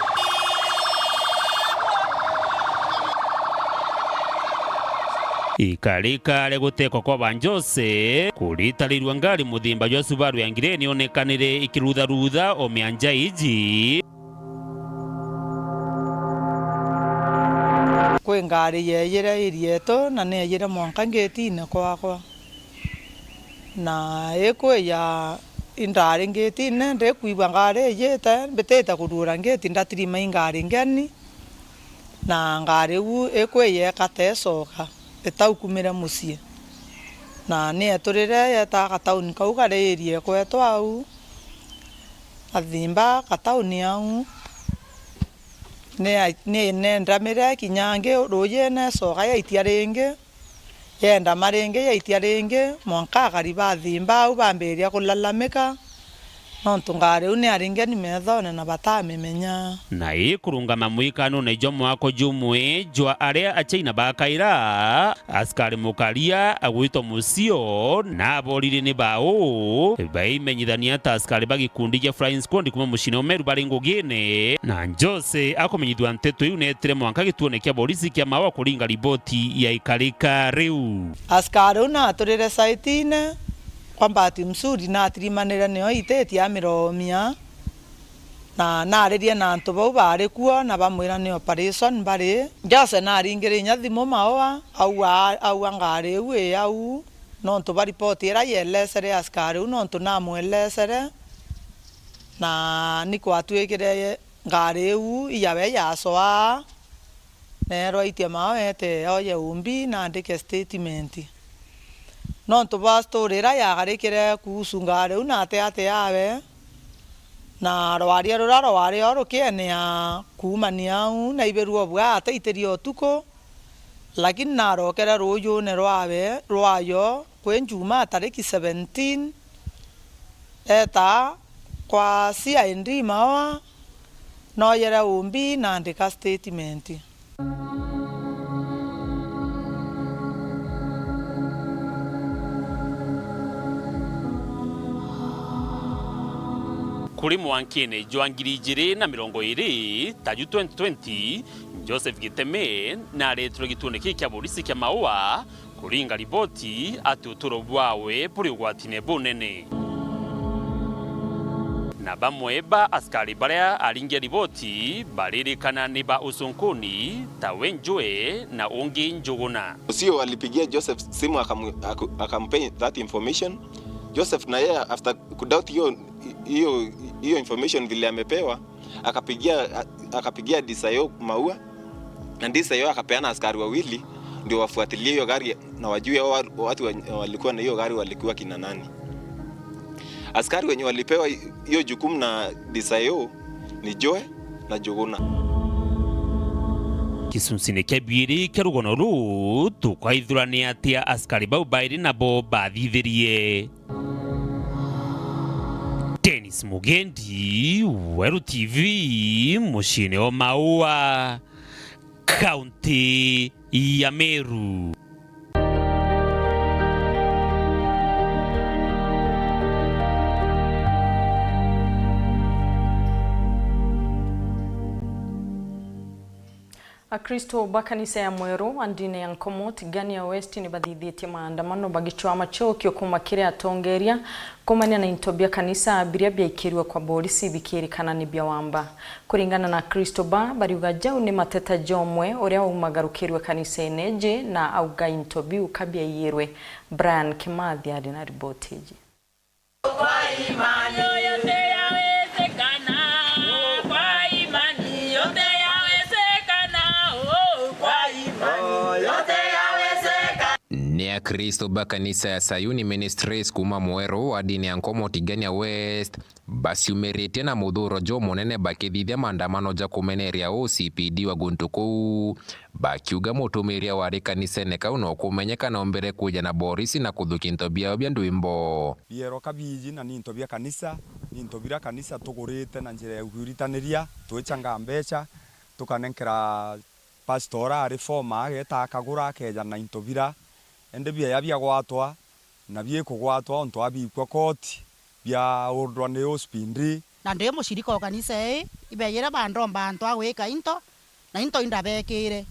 Ikarika ria gutekwa kwa ba Jose, kuritarirua ngari muthimba jwa Subaru ya ngireni onekanire ikirutharutha o mianja iji. Kwi ngari yeeyire iri yeetu, na neeyire mwanka ngetine kwakwa. Na ikwija, indaari ngetine, ndikwigua ngari iyite, mbitite kuruura ngeti, ndatirima i ngari ngeni, na ngari iu ikwija ikata icoka, itaukumire mucii. Na ni yeeturire yeeta gatauni kau kari iri kweetu au, athimba gatauni au. Ni, ni, nendamire kinya angi ruujine, icoka yaitia ringi, yendama ringi, yaitia ringi, mwanka akari bathimba au bambiria kulalamika, nontu ngari iu ni yaari ngeni meethone na batamimenya. Na ikurungama mwikanune jwa mwako jumwe jwa aria Achaina bakaira, askari mukaria agwitwa Musio na aboriri ni bau, baimenyithania ta askari ba gikundi gia Flying Squad kuuma muciine o Meru bari ngugine, na Jose akumenyithua nteto iu neetire mwanka gituone kia borisi kia Maua kuringa riboti ya ikarika riu. Askari u naaturire saitine kwa Mbati Msuri, naatirimanire nio ititie amiromia. Na naaririe na antu bau baari kuo, na bamwira ni operation bari. Jose naaringire inya thimu Maua, aua, aua ngari iu ii au, nontu ba ripoti iria yeelesere askari u, nontu namwelesere, na ni kwatwikire ngari iu iyawe yacoa. Neerwa aitie Maua eete oye umbi na andike statement. Nontu bwa story iria yagarikire kuhusu ngari iu na ate ate yawe, na rwaria ruria rwari o rukienea kuumania au, naibirue bwa ataitirie utuku, lakini narokere ruujune rwawe, rwayo kwi Njumaa tariki seventeen, eeta kwa C I D Maua, nooyere umbi na andika statement. Kuri mwankine jwa ngiri ijiri na mirongo iiri, ta ju twenty twenty, Joseph Giteme naaretirwe gituone kii kia borisi kia Maua, kuringa riboti ati uturo bwawe buri ugwatine bunene. Na bamwe ba askari baria aringia riboti baririkana ni ba ucunkuni, ta we Njue na ungi Njuguna. Musio alipigia Joseph simu akamu-, aku-, akampea that information. Joseph na yeye after kudoubt hiyo, hiyo, hiyo information vile amepewa, akapigia, a-, akapigia D C I O Maua, na D C I O akapeana askari wawili ndio wafuatilie hiyo gari na wajue hao wa-, watu wenye walikuwa na hiyo gari walikuwa kina nani. Askari wenye walipewa hi-, hiyo jukumu na D C I O ni Joe na Njuguna. Gicunchine kia biiri kia rugono ruu, tukaithura ni atia askari bau bairi nabo bathithirie. Dennis Mugendi, Weru T V, muciine o Maua, kaunti ya Meru. Akristo ba kanisa ya Mweru wa ndini ya Nkomo Tigania West ni bathithitie maandamano bagicwaa macokio kuuma kiri atongeria kuumania na into bia kanisa biria biaikirue kwa borisi bikirikana ni bia wamba. Kuringana na Akristo ba, bariuga jau ni mateta ja umwe uria waumagarukirue kanisene iji na auga into biu ka biaiyirwe. Brian Kimathi ari na riboti iji. Kwa imani yote yawezekana. Kwa imani yote yawezekana. Oh, kwa imani yote yawezekana. Ni Akristo ba kanisa ya Sayuni Ministries kuuma Mweru wa dini ya Nkomo Tigania West baciumiritie na muthuro jumunene bakithithia maandamano ja kumeneria O C P D wa guntu kuu, bakiuga mutumiria wari kanisene kau no kumenyeka na ombere kwija na borisi na kuthukia into biao bia ndwimbo. Bieroka biiji na ni into bia kanisa, ni into bira kanisa tugurite na njira ya kwiritaniria, twichanga mbecha, tukanenkera pastor ura ari former, ageta akagura, akeja na into bira, indi biaya biagwatwa, na biikugwatwa untu abikua koti, biaurwa ni O C P D. Na ndi mushirika o kanisa ii, ibejire bandomba antu a gwika into, na into indabekire.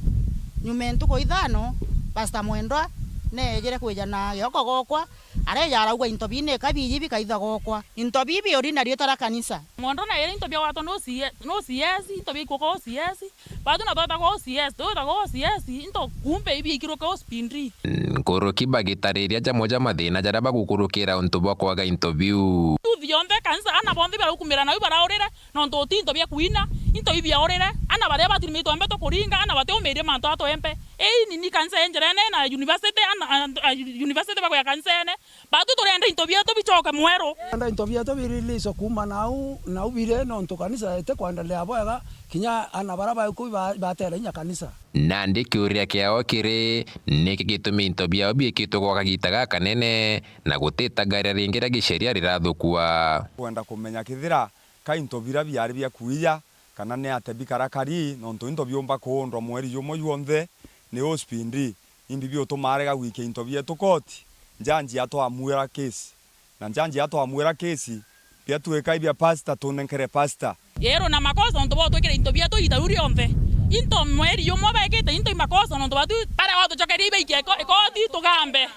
Nyuma e ntuku ithano, Pastor Mwendwa neejire kwija na gioko gokwa, areja arauga into bii nika biiji bikaitha gokwa. Into bii biuri na riitwa ria kanisa. Mwendwa neejire into biagwatwa ni O C S, ni O C S, into biaikua kwa O C S, Batu na twetagwa O C S, twetagwa O C S, into kumbe ibiikiruke O C P D. Nkuruki bagitariria jamwe ja mathina jaria bagukurukira untu bwa kwaga into biu. Youth yonthe, kanisa, ana bonthe baraukumira nau baraurire, nontu uti into bia kwina, into ibiaurire, ana baria batirimitwe mbe tukuringa, ana batiumirie mantu atwembe. Ii nini kanisa injerene na university, ana, ana, university bakwia kanisene, Batu turenda into bietu bicoke Mweru. Turenda into bietu biriliswe kuuma nau, nau biri, nontu kanisa iti kwendelea bwega, kinya ana bara baku ba-, batera inya kanisa. Nandi kiuria kiao kiri, niki gitumi into biao biikitwe gwa kagita gakanene, na gutitagaria ringi ria giceria rirathukua? Kwenda kumenya kithira ka into bira biari bia kuija, kana ni ate bikarakari, nontu into biumba kuundwa mweri jumwe juonthe ni O C P D. Imbi biutuma arega gwikia into bietu koti, njanji atwamwira kesi. Na njanji atwamwira kesi, biatuika ibia pastor, tunenkere pastor. Yero na makosa nontu bwa twikira into bietu ita riu rionthe. Into mweri jumwe bekite into imakosa nontu batu baria watucokeria ibaikia iko-, ikoti tugambe.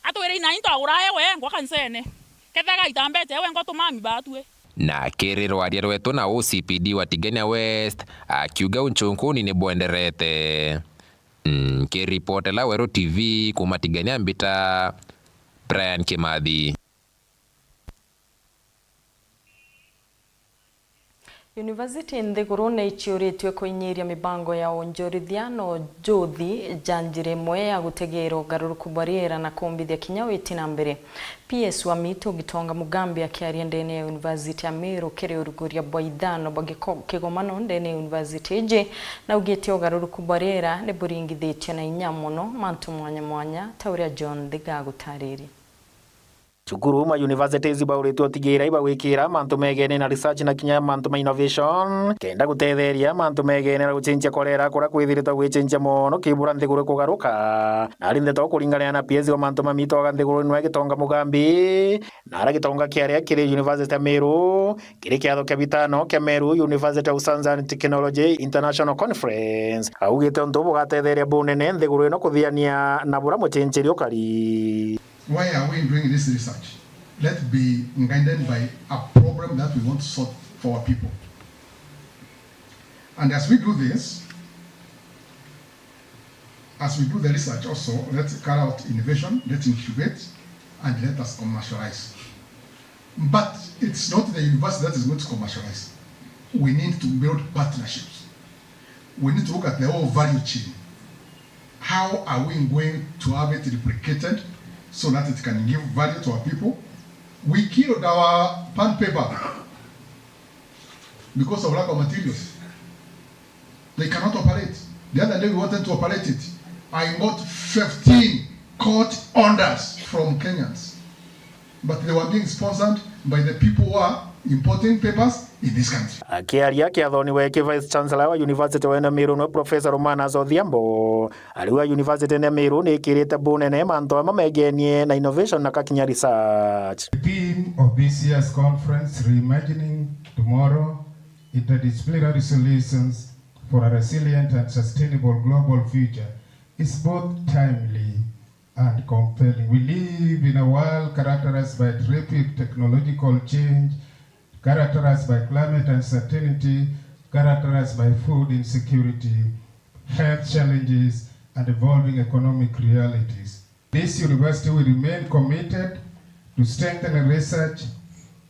Atwire ina into agura ewe engwa kanisene. Kethaga ita mbecha ewe engwa tumami batue. Na kiri rwaria rwetu na O C P D wa Tigania West, akiuga unchunkuni ni bwenderete. Nkiripotela Weru T V kuuma Tigania, mbita Brian Kimathi. Yunivasiti nthiguru ni iciuritue kuinyiria mibango ya wonjorithia na ujuthi ja njira imwe ya gutegeera ugaruruku bwa riera na kumbithia kinya witi na mbere. P S wa Mitu Gitonga Mugambi akiaria ndene ya University ya Meru kiri uruguria bwa ithano bwa giko-, kigomano ndene ya university iji, naugite ugaruruku bwa riera ni buringithitio na inya mono mantu mwanya mwanya, ta uria John Thiga agutaririe. Cukuru ma universities bauritwe utigira ibagwikira mantu megene na research na kinya mantu ma innovation, kenda gutetheria mantu megene na gucenjia kwa riera kuria kwithiritwe gwicenjia mono kibura nthiguru kugaruka. Nari ndeto kuringana na P S wa mantu ma Mitu aga nthiguru nwe Gitonga Mugambi, na ara Gitonga kiaria kiri University ya Meru, kiri kiatho kia bitano kia Meru University of Science and Technology International Conference. Augite untu bugatetheria bunene nthiguru ino kuthiania na bura mucenjeri ukari. Why are we doing this research? Let's be guided by a problem that we want to solve for our people. And as we do this, as we do the research also, let's carry out innovation, let's incubate, and let us commercialize. But it's not the university that is going to commercialize. We need to build partnerships. We need to look at the whole value chain. How are we going to have it replicated so that it can give value to our people? We killed our pulp paper because of lack of materials. They cannot operate. The other day we wanted to operate it. I got fifteen court orders from Kenyans. But they were being sponsored by the people who are importing papers in this country. Akiaria kiathoni weki Vice Chancellor wa University wa Meru nwe Professor Romanus Odhiambo, ariuga University ya Meru ni ikirite bunene mantu amwe megenie na innovation na kakinya research. The theme of this year's conference, Reimagining Tomorrow, Interdisciplinary Solutions for a Resilient and Sustainable Global Future, is both timely and compelling. We live in a world characterized by rapid technological change, characterized by climate uncertainty, characterized by food insecurity, health challenges, and evolving economic realities. This university will remain committed to strengthening research,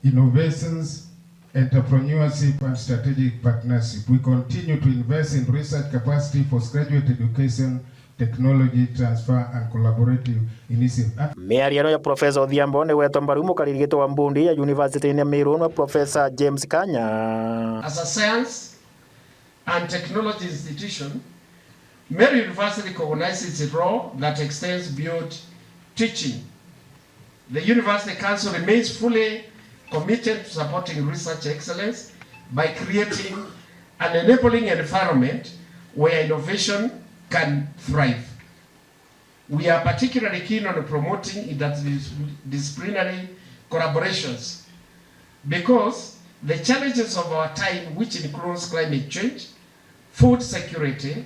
innovations, entrepreneurship, and strategic partnership. We continue to invest in research capacity, postgraduate education, Technology transfer and collaborative initiative. Miariano ya Profesa Odhiambo ni wetwa mbaru mukariri giti wa mbundi ya University ya Meru nwe Profesa James Kanya. As a science and technology institution, Meru University recognizes its role that extends beyond teaching. The University Council remains fully committed to supporting research excellence by creating an enabling environment where innovation can thrive. We are particularly keen on promoting interdisciplinary collaborations because the challenges of our time, which includes climate change, food security,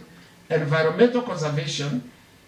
environmental conservation,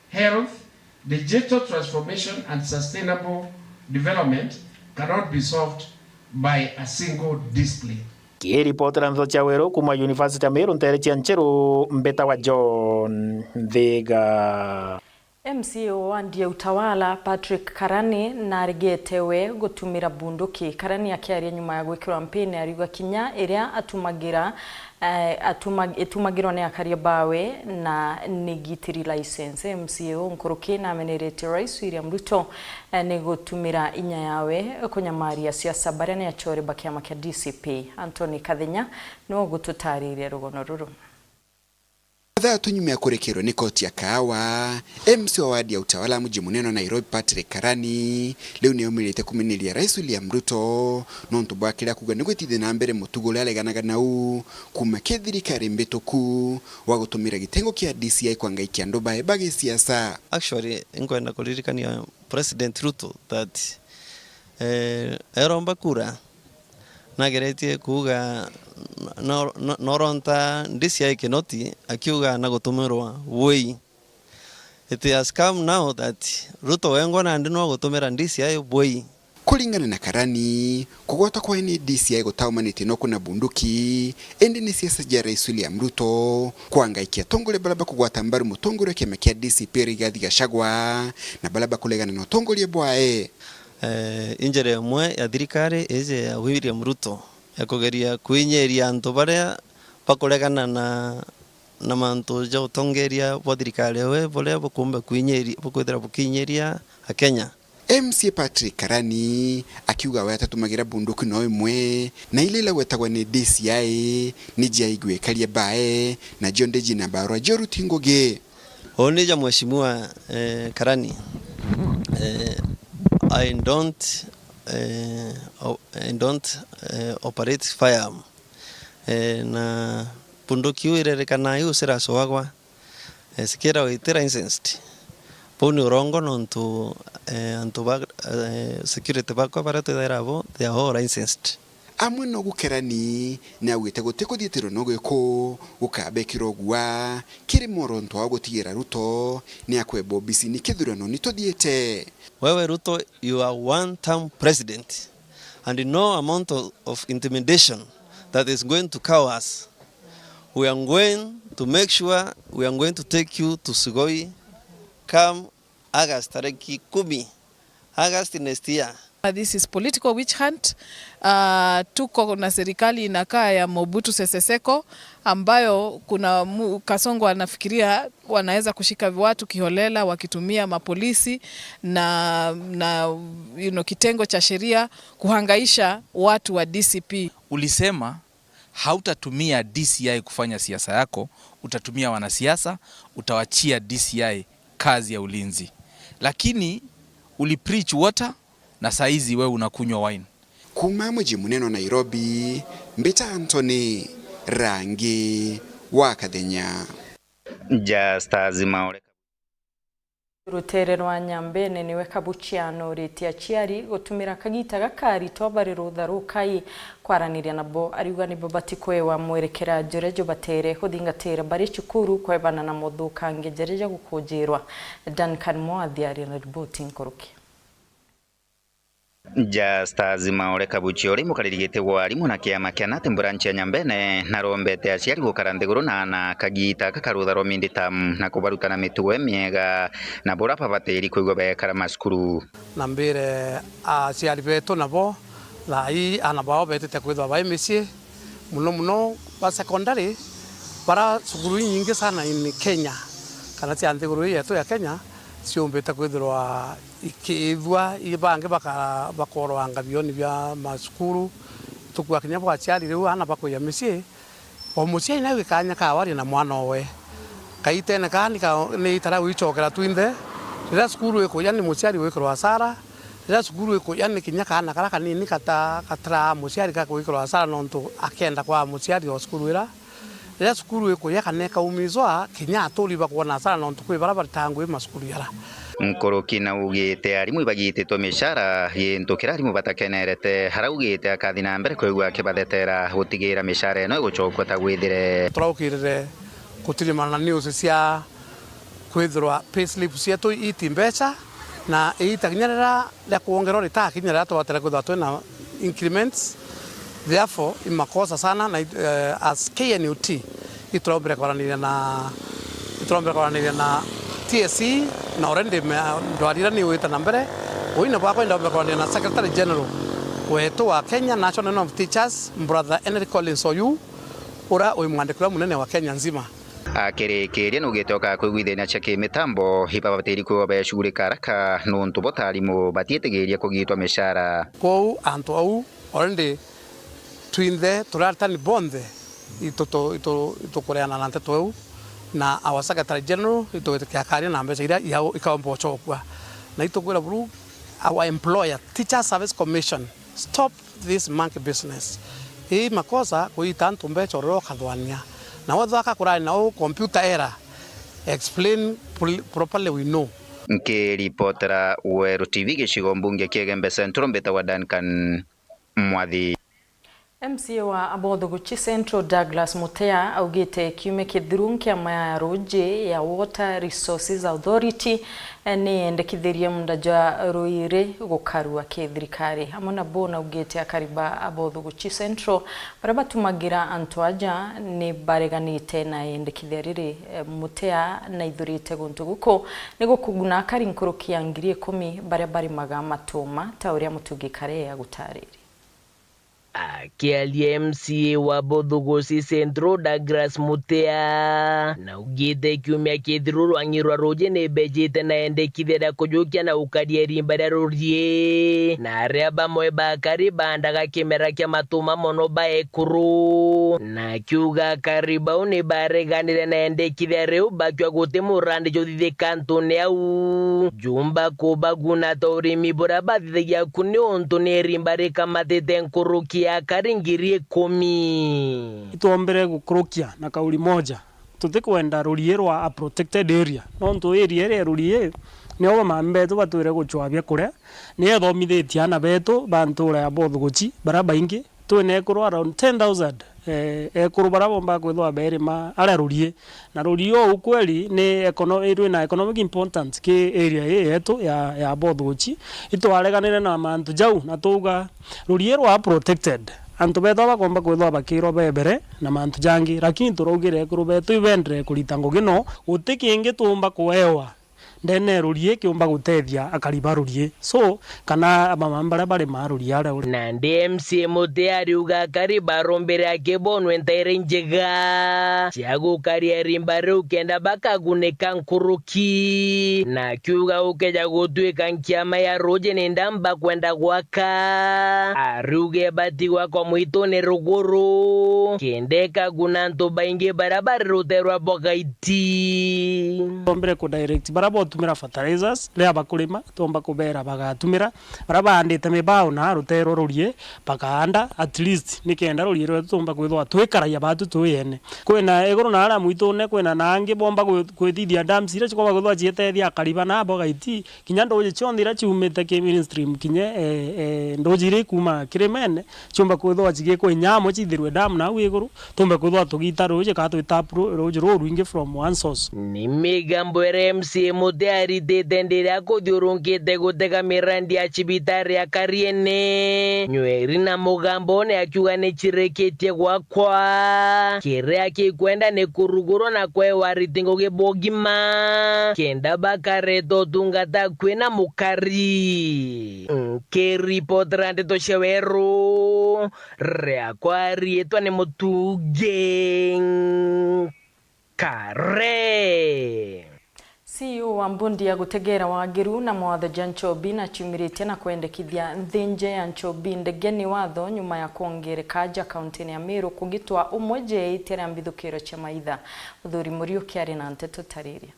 health, digital transformation and sustainable development cannot be solved by a single discipline. Kiripotera ndeto cia weru kuuma University ya Meru nteere cia Ncheru, mbitawa John Nthiga. M C A wa wandi ya Utawala, Patrick Karani, naregete we gutumira bunduki. Karani akiaria nyuma ya gwikirwa mpini ariuga kinya iria atumagira, eh, atuma-, itumagirwa ni akaria bawe na ni gitiri license. M C A uu nkuruki nameneretie Rais William Ruto, eh, ni gutumira inya yawe kunyamaria siasa baria ni achore ba kiama kia D C P. Anthony Kathenya niwe ugututariria rugono ruru. Mathaa tu nyuma ya kurekerwa ni koti ya Kahawa, M C A wa wadi ya Utawala muji munene wa Nairobi Patrick Karani riu ni aumirite kumeneria Rais William Ruto nontu bwa kiria kuga ni gwitithia na mbere mutugo uria areganaga nau kuuma ki thirikari mbituku wa gutumira gitengo kia D C I kwangaikia andu bae ba gisiasa. Actually, inkwenda kuririkania President Ruto that, eh, eromba kura, nageretie kuuga no-, no-, noronta D C I Kinoti akiuga na gutumirwa wui. It has come now that Ruto wengwa nandi no gutumira D C I wui. Kuringana na Karani, kugwatwa kwae ni D C I gutaumanitie no kuna bunduki, indi ni siasa cia Rais William Ruto kwangaikia atongoria baria bakugwata mbaru mutongoria wa kiama kia D C P Rigathi Gachagua na baria bakuregana na utongoria bwae. Eh, injira imwe ya thirikari iji ya William Ruto ya kugeria kwinyiria antu baria bakuregana na, na mantu ja utongeria bwa thirikari iwe buria bukumba kwinyiria, bukwithira bukinyiria Akenya. M C A Patrick Karani akiuga we atatumagira bunduki no imwe, na ile ila gwetagwa ni D C I ni cia igwikaria bae, na cio ndi jina barua cia uruti ngugi. Uni ja Mheshimiwa, eh, Karani, eh, I don't, eh, o-, I don't, eh, operate firearm. Eh, na bunduki iu irerekana iu ciracoagwa, eh, cikiragwa iti licensed. Bau ni urongo nontu, eh, antu ba, eh, security bakwa baria twithaira abo, they are all licensed. Amwe no gukerani ni augite gutikuthitirwa no gwiku gukabekirwa gua kiri mworonto wa gutigira Ruto ni akweba obisi ni kithurano ni tuthiite. Wewe Ruto, you are one term president and no amount of, of intimidation that is going to cow us. We are going to make sure we are going to take you to Sugoi come August tariki kumi, August next year. This is political witch hunt. Uh, tuko na serikali inakaa ya Mobutu Sese Seko ambayo kuna mu-, Kasongo anafikiria wanaweza kushika watu kiholela wakitumia mapolisi na, na, you know, kitengo cha sheria kuhangaisha watu wa D C P. Ulisema hautatumia D C I kufanya siasa yako, utatumia wanasiasa, utawachia D C I kazi ya ulinzi. Lakini uli preach water na saizi wewe unakunywa wine. Kuuma muji munene wa Nairobi, mbita Anthony Rangi wa Kathenya. Justus Maore. Rutere rwa Nyambene niwe Kabuchia anoritie aciari gutumira kagita gakaritwa bari rutha rukai kwaraniria nabo. Ariuga nibo batikwewa mwerekera juria jubatere kuthingatira bari cukuru kwebana na muthukangia jaria ja gukujirwa. Duncan Mwathi ari na riboti nkuruki. Justus Maore Kabuchia, uri mukariri giti wa arimu na kiama kia NAT branch ya Nyambene, narombete aciari gukara nthiguru na aana kagita gakarutha rwa midterm na kubaruta na mitugo imiega na buria babatiri kwigua bekara macukuru. Na mbire aciari betu nabo thaa ii aana bao betite kwithwa bai micii, muno muno ba secondary, bara cukuru inyingi sana in Kenya, Kana cia nthiguru ii yetu ya Kenya ciumbite kwithirwa ikiithua, i bangi baka-, bakorwanga bioni bia macukuru. Tukua kinya bwa aciari riu aana bakuya micii, o muciari nau gikanya kawaria na mwana owe. Kaitene kaa ni ka-, ni itara gwicokera twinthe. Riria cukuru ikuya ni muciari gwikirwa asara, riria cukuru ikuya ni kinya kaana kara kanini kata-, gatiraa muciari gagwikirwa asara nontu akenda kwa muciari o cukuru ira. Riria cukuru ikuya kana ikaumizwa, kinya aturi bakwona asara nontu kwi bara baritaga ngui macukuru jara. Nkuruki naugite arimu ibagititwe micara, gintu kiria arimu batakenerete. Araugite akathi na mbere kwigua akibathetera gutigira micara ino igucokua ta gwithire. Turaukirire gutirimana na news cia kwithirwa payslip cietu iti mbeca, na iita kinya riria ria kwongerwa ritakinya riria twatere kwithirwa twina increments. Therefore, i makosa sana na it-, eh, as K N U T, iturombire kwaraniria na, iturombire kwaraniria na T S C, na already me-, ndwari iria ni igwite na mbere. Uine bwakwa indombire kwaraniria na Secretary General wetu wa Kenya National Union of Teachers, Brother Henry Collins Oyu, uria wi mwandiki uria munene wa Kenya nzima. Akirikiria nugite oka kwiguithania cia kimitambo, ibabatiri kwigwa becugurika haraka nuntu bo ta arimu batiitigiria kugitwa micara. Kwou antu au already twinthe turi aritani bonthe itutu-, itu-, itukureana na nteto iu, na our Secretary General itugitikia akaria na mbeca iria iau ikaumba gucokua. Na itukwira buru our employer, Teachers Service Commission, stop this monkey business. Ii makosa kuita antu mbeca uria ukathwania. Na wethwa akakurari na u computer error, explain pl-, properly we know. Nkiripotera Weru T V gicigo mbunge kia Igembe Central, mbitagwa Duncan Mwathi. M C A wa Abothuguchi Central Douglas Mutea augite kiumia kithiru nkiama ya ruji ya Water Resources Authority niyendekithirie munda jwa ruiri gukarua kithirikari. Amwe na bo naugite akari ba Abothuguchi Central baria batumagira antu aja ni bareganite na yendekithia riri. Mutea naithurite guntu guku ni gukuguna akari nkuruki ya ngiri ikumi baria barimaga matuma ta uria Mutungi Kare agutaririe. Akiaria M C A wa Bothuguchi Central Douglas Mutea naugite kiumia kithiru rwang'i rwa ruji ni bejite na endekithia ria kujukia na gukaria irimba ria rurie, na aria bamwe bakari bandaga kimera kia matuma mono ba ekuru, na akiuga akari bau ni bareganire na endekithia riu bakiuga guti murandi juthithika antune au jumba kubaguna ta urimi buria bathithagia ku niuntu ni irimba rikamatite nkuruki ya akari ngiri ikumi. Itwombire gukurukia na kauli moja, tutikwenda rurie rwa a protected area, nontu area iria ya rurie nio bamama betu batwire gucwaa biakuria, nio ithomithitie aana betu ba ntura ya Bothuguchi baria baingi twina ekuru around ten thousand, eh, ekuru baria bombaga kwithirwa berima aria rurie. Na rurie uu kweli ni econo-, rwina economic importance ki area ii yetu ya, ya Bothuguchi. Itwareganire na mantu jau na twauga rurie rwa protected. Antu betu bakomba kwithirwa bakirwa bebere na mantu jangi, lakini turaugire ekuru betu ibendere kurita ngugi no, guti kingi tuumba kuewa ndene ya rurie kiumba gutethia akari ba rurie. So, kana bamama baria barimaa rurie aria uri. Nandi M C A Mutea ariuga akari barombere akibonwe ntaire injega cia gukaria irimba riu kenda bakagunika nkuruki. Na akiuga gukeja gutwika nkiama ya ruji ni ndamba kwenda gwaka, ariuge batigwa kwa mwitune ruguru, kenda ikaguna antu baingi baria bari rutere rwa Bogaiti. Ti twombire ku direct baria botumira fertilizers riria bakurima, twomba kubera bagatumira, baria baandite mibao na rutere rwa rurie bakaanda, at least nikenda rurie rwetu twomba kwithirwa twikaragia batu twi ene. Kwina iguru na aria mwitune, kwina na angi bomba gwi-, gwithithia dams iria cikomba kwithirwa cietethia akari ba na Bogaiti, kinya nduji cionthe iria ciumite ki mainstream, kinya, eh, eh, nduji iria ikuuma kirimene, ciumba kwithirwa cigikwa inya amwe cithirwe dam nau iguru, tumbe kwithirwa tugita ruji kana twi tap ru-, ruji ruu rwingi from one source. Ni migambo iria M C A Mutea aritite ndiria akuthiurunkite gutega mirandi ya cibitari ya Kariene, Nyweri na Mugambone akiuga ni cirikitie gwakwa. Kiria kikwenda ni kurugurwa na kwewa ariti ngugi bugima, kenda bakareta utungata kwina mukari. Nkiripotera ndeto cia Weru, riakwa riitwa ni Mutungi Kare. C E O wa mbundi ya gutegera Wagiru na mawatho ja nchobi naciumiritie na kwendekithia nthinje ya nchobi ndegeni watho nyuma ya kwongereka aja kaunti-ini ya Meru kugitwa umwe ja itia ria mbithukiro cia maitha. Muthuri Muriuki ari na nteto tariria.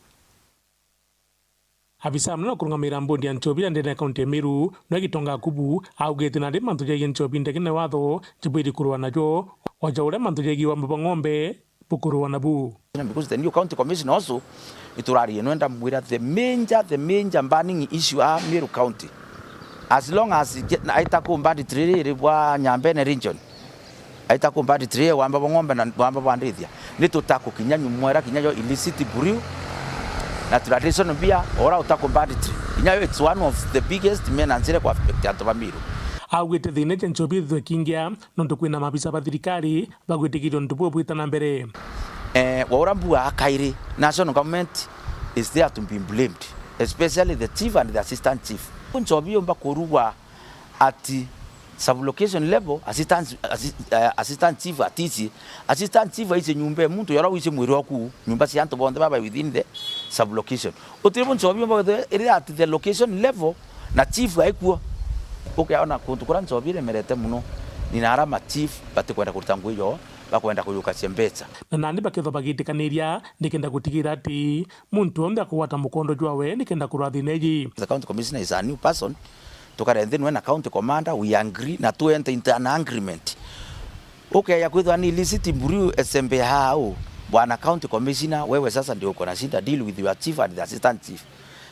Abisa munene wa kurungamira mbundi ya nchobi ya ndene ya kaunti ya Meru, nwe Gitonga Kubu, augite nandi mantu jegie nchobi ndegeni watho jibwiri kurwa najo, o ja uria mantu jegie wamba bwa ng'ombe bukurwa nabu. Because the new county commissioner also, iturarie nwe ndamwira the major, the major burning issue a Meru County. As long as ge-, aita ku banditry riri bwa Nyambene region, aita ku banditry wamba bwa ng'ombe na wamba bwa ndithia. Ni tutaku kinya nyumwera kinya yo illicit brew na traditional beer, ora utaku banditry. Kinya yo it's one of the biggest menace iri ku affect antu ba Meru. Augite thina ja nchobi ithithwe kingia nontu kwina mabisa ba thirikari bagwitikiria untu buu bwita na mbere. Eh, wa uria mbugaa kairi, national government is there to be blamed, especially the chief and the assistant chief. Nchobi yumba kurugwa at sub-location level, assistant, assi-, eh, assistant chief atici. Assistant chief aici nyumba ya muntu, yora wici mwiri oku, nyumba cia antu bonthe baba within the sub-location. Utiri bu nchobi yumba kwithirwa iri at the location level, na chief aikuo. Ukeona kuntu kuria nchobi iremerete muno, ni na aria ma chief batikwenda kuruta ngui yo, bakwenda kuyukacia mbeca. Na nandi bakethwa bagitikaniria nikenda gutigira ati muntu onthe akugwata mukondo jwawe nikenda kurwa thina iji. The county commissioner is a new person. Tukare nthi nwe na county commander, we agree, na tu enter into an agreement. Ukeya kwithwa ni illicit brew esembe hau, bwana county commissioner, wewe sasa ndio uko na shida, deal with your chief and the assistant chief.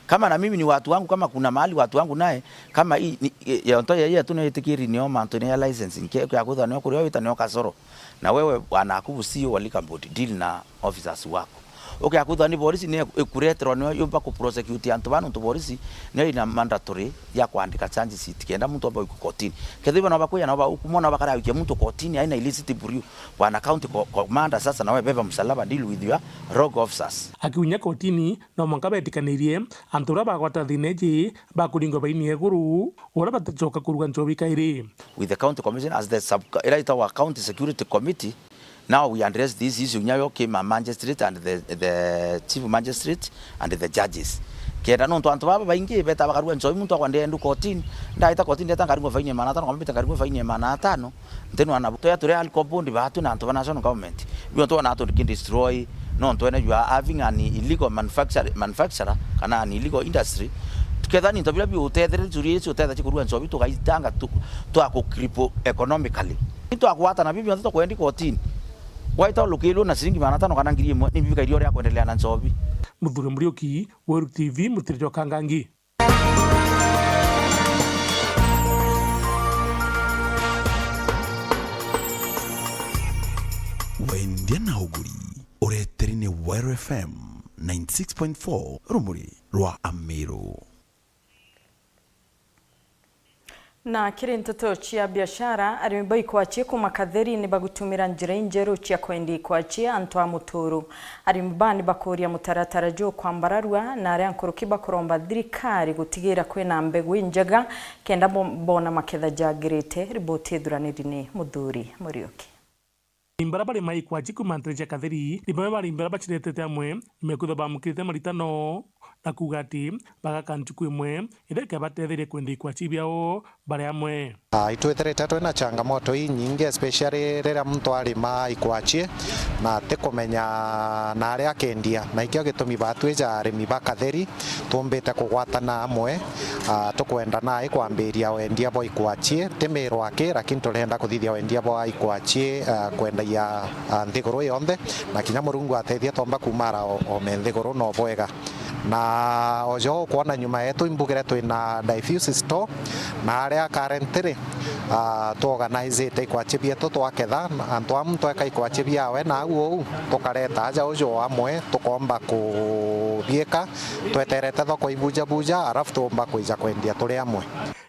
Kama na mimi ni watu wangu, kama kuna mahali watu wangu naye, kama hii, ni, ya nto ya, ya tu ni itikiri nio mantu ni ya licensing, ke, ke akwithwa nio kurio wita nio kasoro. Na wewe bwana Akubu, C E O wa Liquor Board, deal na officers wako. Ukeya kwithwa ni borisi ni ikureterwa nio yumba ku prosecute antu bana, nontu borisi nio ina mandatory ya kwandika charge sheet kenda muntu amba gwiku kotini. Kethira no bakuya no ba, ukumona bakarawikia muntu kotini aina illicit brew, bwana county co-, commander, sasa nawe beba msalaba, deal with your rogue officers. Akiunya kotini, no mwanka betikanirie antu uria bagwata thina iji bakuringwa baini iguru, uria batacoka kuruga nchobi kairi. With the county commission as the sub, ira itawa county security committee, now we address this issue nyayo ki ma magistrate and the, the chief magistrate and the judges. Kenda nontu antu baba baingi beta bakarua nchobi, muntu akwa ndendu kotini, ndaita kotini ndeta nkarigwa faini ya magana atano, kama mbita nkarigwa faini ya magana atano, ntenwa na toya turi alcohol board batu na antu ba national government. Bio ntona atu ki destroy, no ntwene you are having an illegal manufacture-, manufacturer, kana an illegal industry. Tukethira ni nto bira biutethere, turi ici utethia cikurua nchobi, tugaitanga tu, twa ku cripple economically. Ni twagwatana bibi bionthe tukwendi kotini. Waita ulukirwe na ciringi magana atano kana ngiri imwe, ni bibikairia uria kwendelea na nchobi. Muthuri Muriuki, Weru T V, Mutiri jwa Kangangi. Wendia na uguri ureteri ni Weru F M ninety six point four, rumuri rwa Amiru. Na kiri nteto cia biashara, arimi ba ikwachie kuma Katheri ni bagutumira njira injeru cia kwendia ikwachie antu a muturu. Arimi ba ni bakuria mutaratara juu kwambararua, na aria nkuruki bakuromba thirikari gutigira kwina mbegu injega kenda bo-, bona maketha jagirite. Riboti ithuraniri ni Muthuri Muriuki. Arimi baria bari ma ikwachi kuma ntere cia Katheri, ni bamwe ba arimi baria baciretete amwe, ni mekwithwa baamukirite maritano na kuuga ati bagaka ntuku imwe iria ikebatetheria kwenda ikwachi biao bari amwe. Ah, itwitherete twina changamoto inyingi, especially riria muntu arima ikwachi na atikumenya na aria akendia, na ikio gitumi batwija arimi ba Katheri tuumbite kugwatana amwe, ah, tukwenda nai kwambiria wendia bwa ikwachie, ti miru aki, lakini turenda kuthithia wendia bwa ikwachie, ah, kwendagia, ah, nthiguru yonthe, na kinya Murungu atethia tomba kumara o, o me nthiguru no bwega. Na ojo ukwona nyuma yetu imbugire twina Diffuse Store, na aria currently, ah, tuorganizite ikwachie bietu twaketha, antu amu tweka ikwachie biawe, na au uu tukareta aja uju amwe tukomba kubiika. Tweterete thoko ibujabuja, arafu tuumba kwija kwendia turi amwe.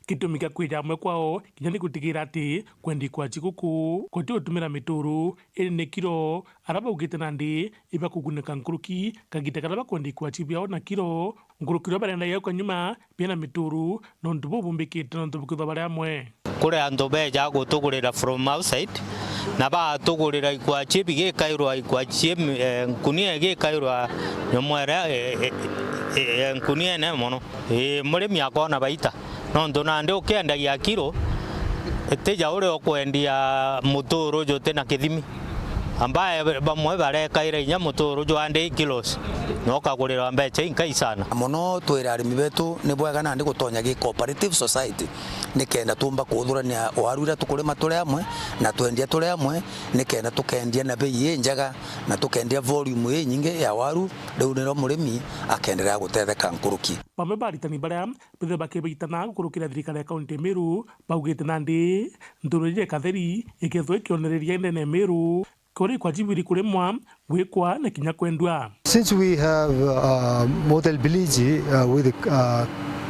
Gitumi kia kwija amwe kwao kinya ni gutigira ati kwendia ikwachi guku guti utumira mituru, indi ni kiro, aria baugite nandi ibakugunika nkuruki kagita karia bakwendia ikwachi biao na kiro, nkuruki iria barendagia gauka nyuma biena mituru, nontu buu bumbikite nontu bukithwa bari amwe. Kuri antu beja gutugurira from outside, na batugurira ikwachi bigikairwa ikwachi, eh, nkunia igikairwa nyomwere, eh, eh, E, nkuniene mono. Ii, murimi akona baita. Nontu nandi ukiendagia kilo, tija uria ukwendia muturu juti na kithimi, ambaye bamwe barekaira inya muturu jwandi kilos, na ukagurira mbecha inkai sana. Mono twira arimi betu ni bwega nandi gutonya gi cooperative society, nikenda tumba kuthurania waru iria tukurima turi amwe na twendia turi amwe, nikenda tukendia na bei injega na tukendia volume inyingi ya waru, riu niro murimi akenderea gutetheka nkuruki. Bamwe ba aritani baria bethirwa bakibaitana gukurukira thirikari ya kaunti ya Meru, baugite nandi nthuru iria ikatheri ikethirwa ikionereria ndene ya Meru, kuri kwa jibiri kurimwa, gwikwa na kinya kwendua. Since we have a model village uh, with a uh,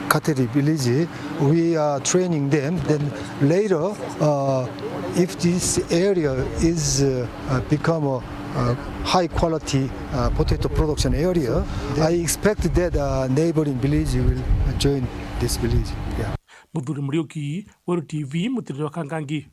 Kateri village, we are training them. Then later, uh, if this area is uh, uh, become a, a high quality uh, potato production area, I expect that uh, neighboring village will join this village. Yeah. Muthuri Muriuki, Weru T V, Mutiriri wa Kangangi.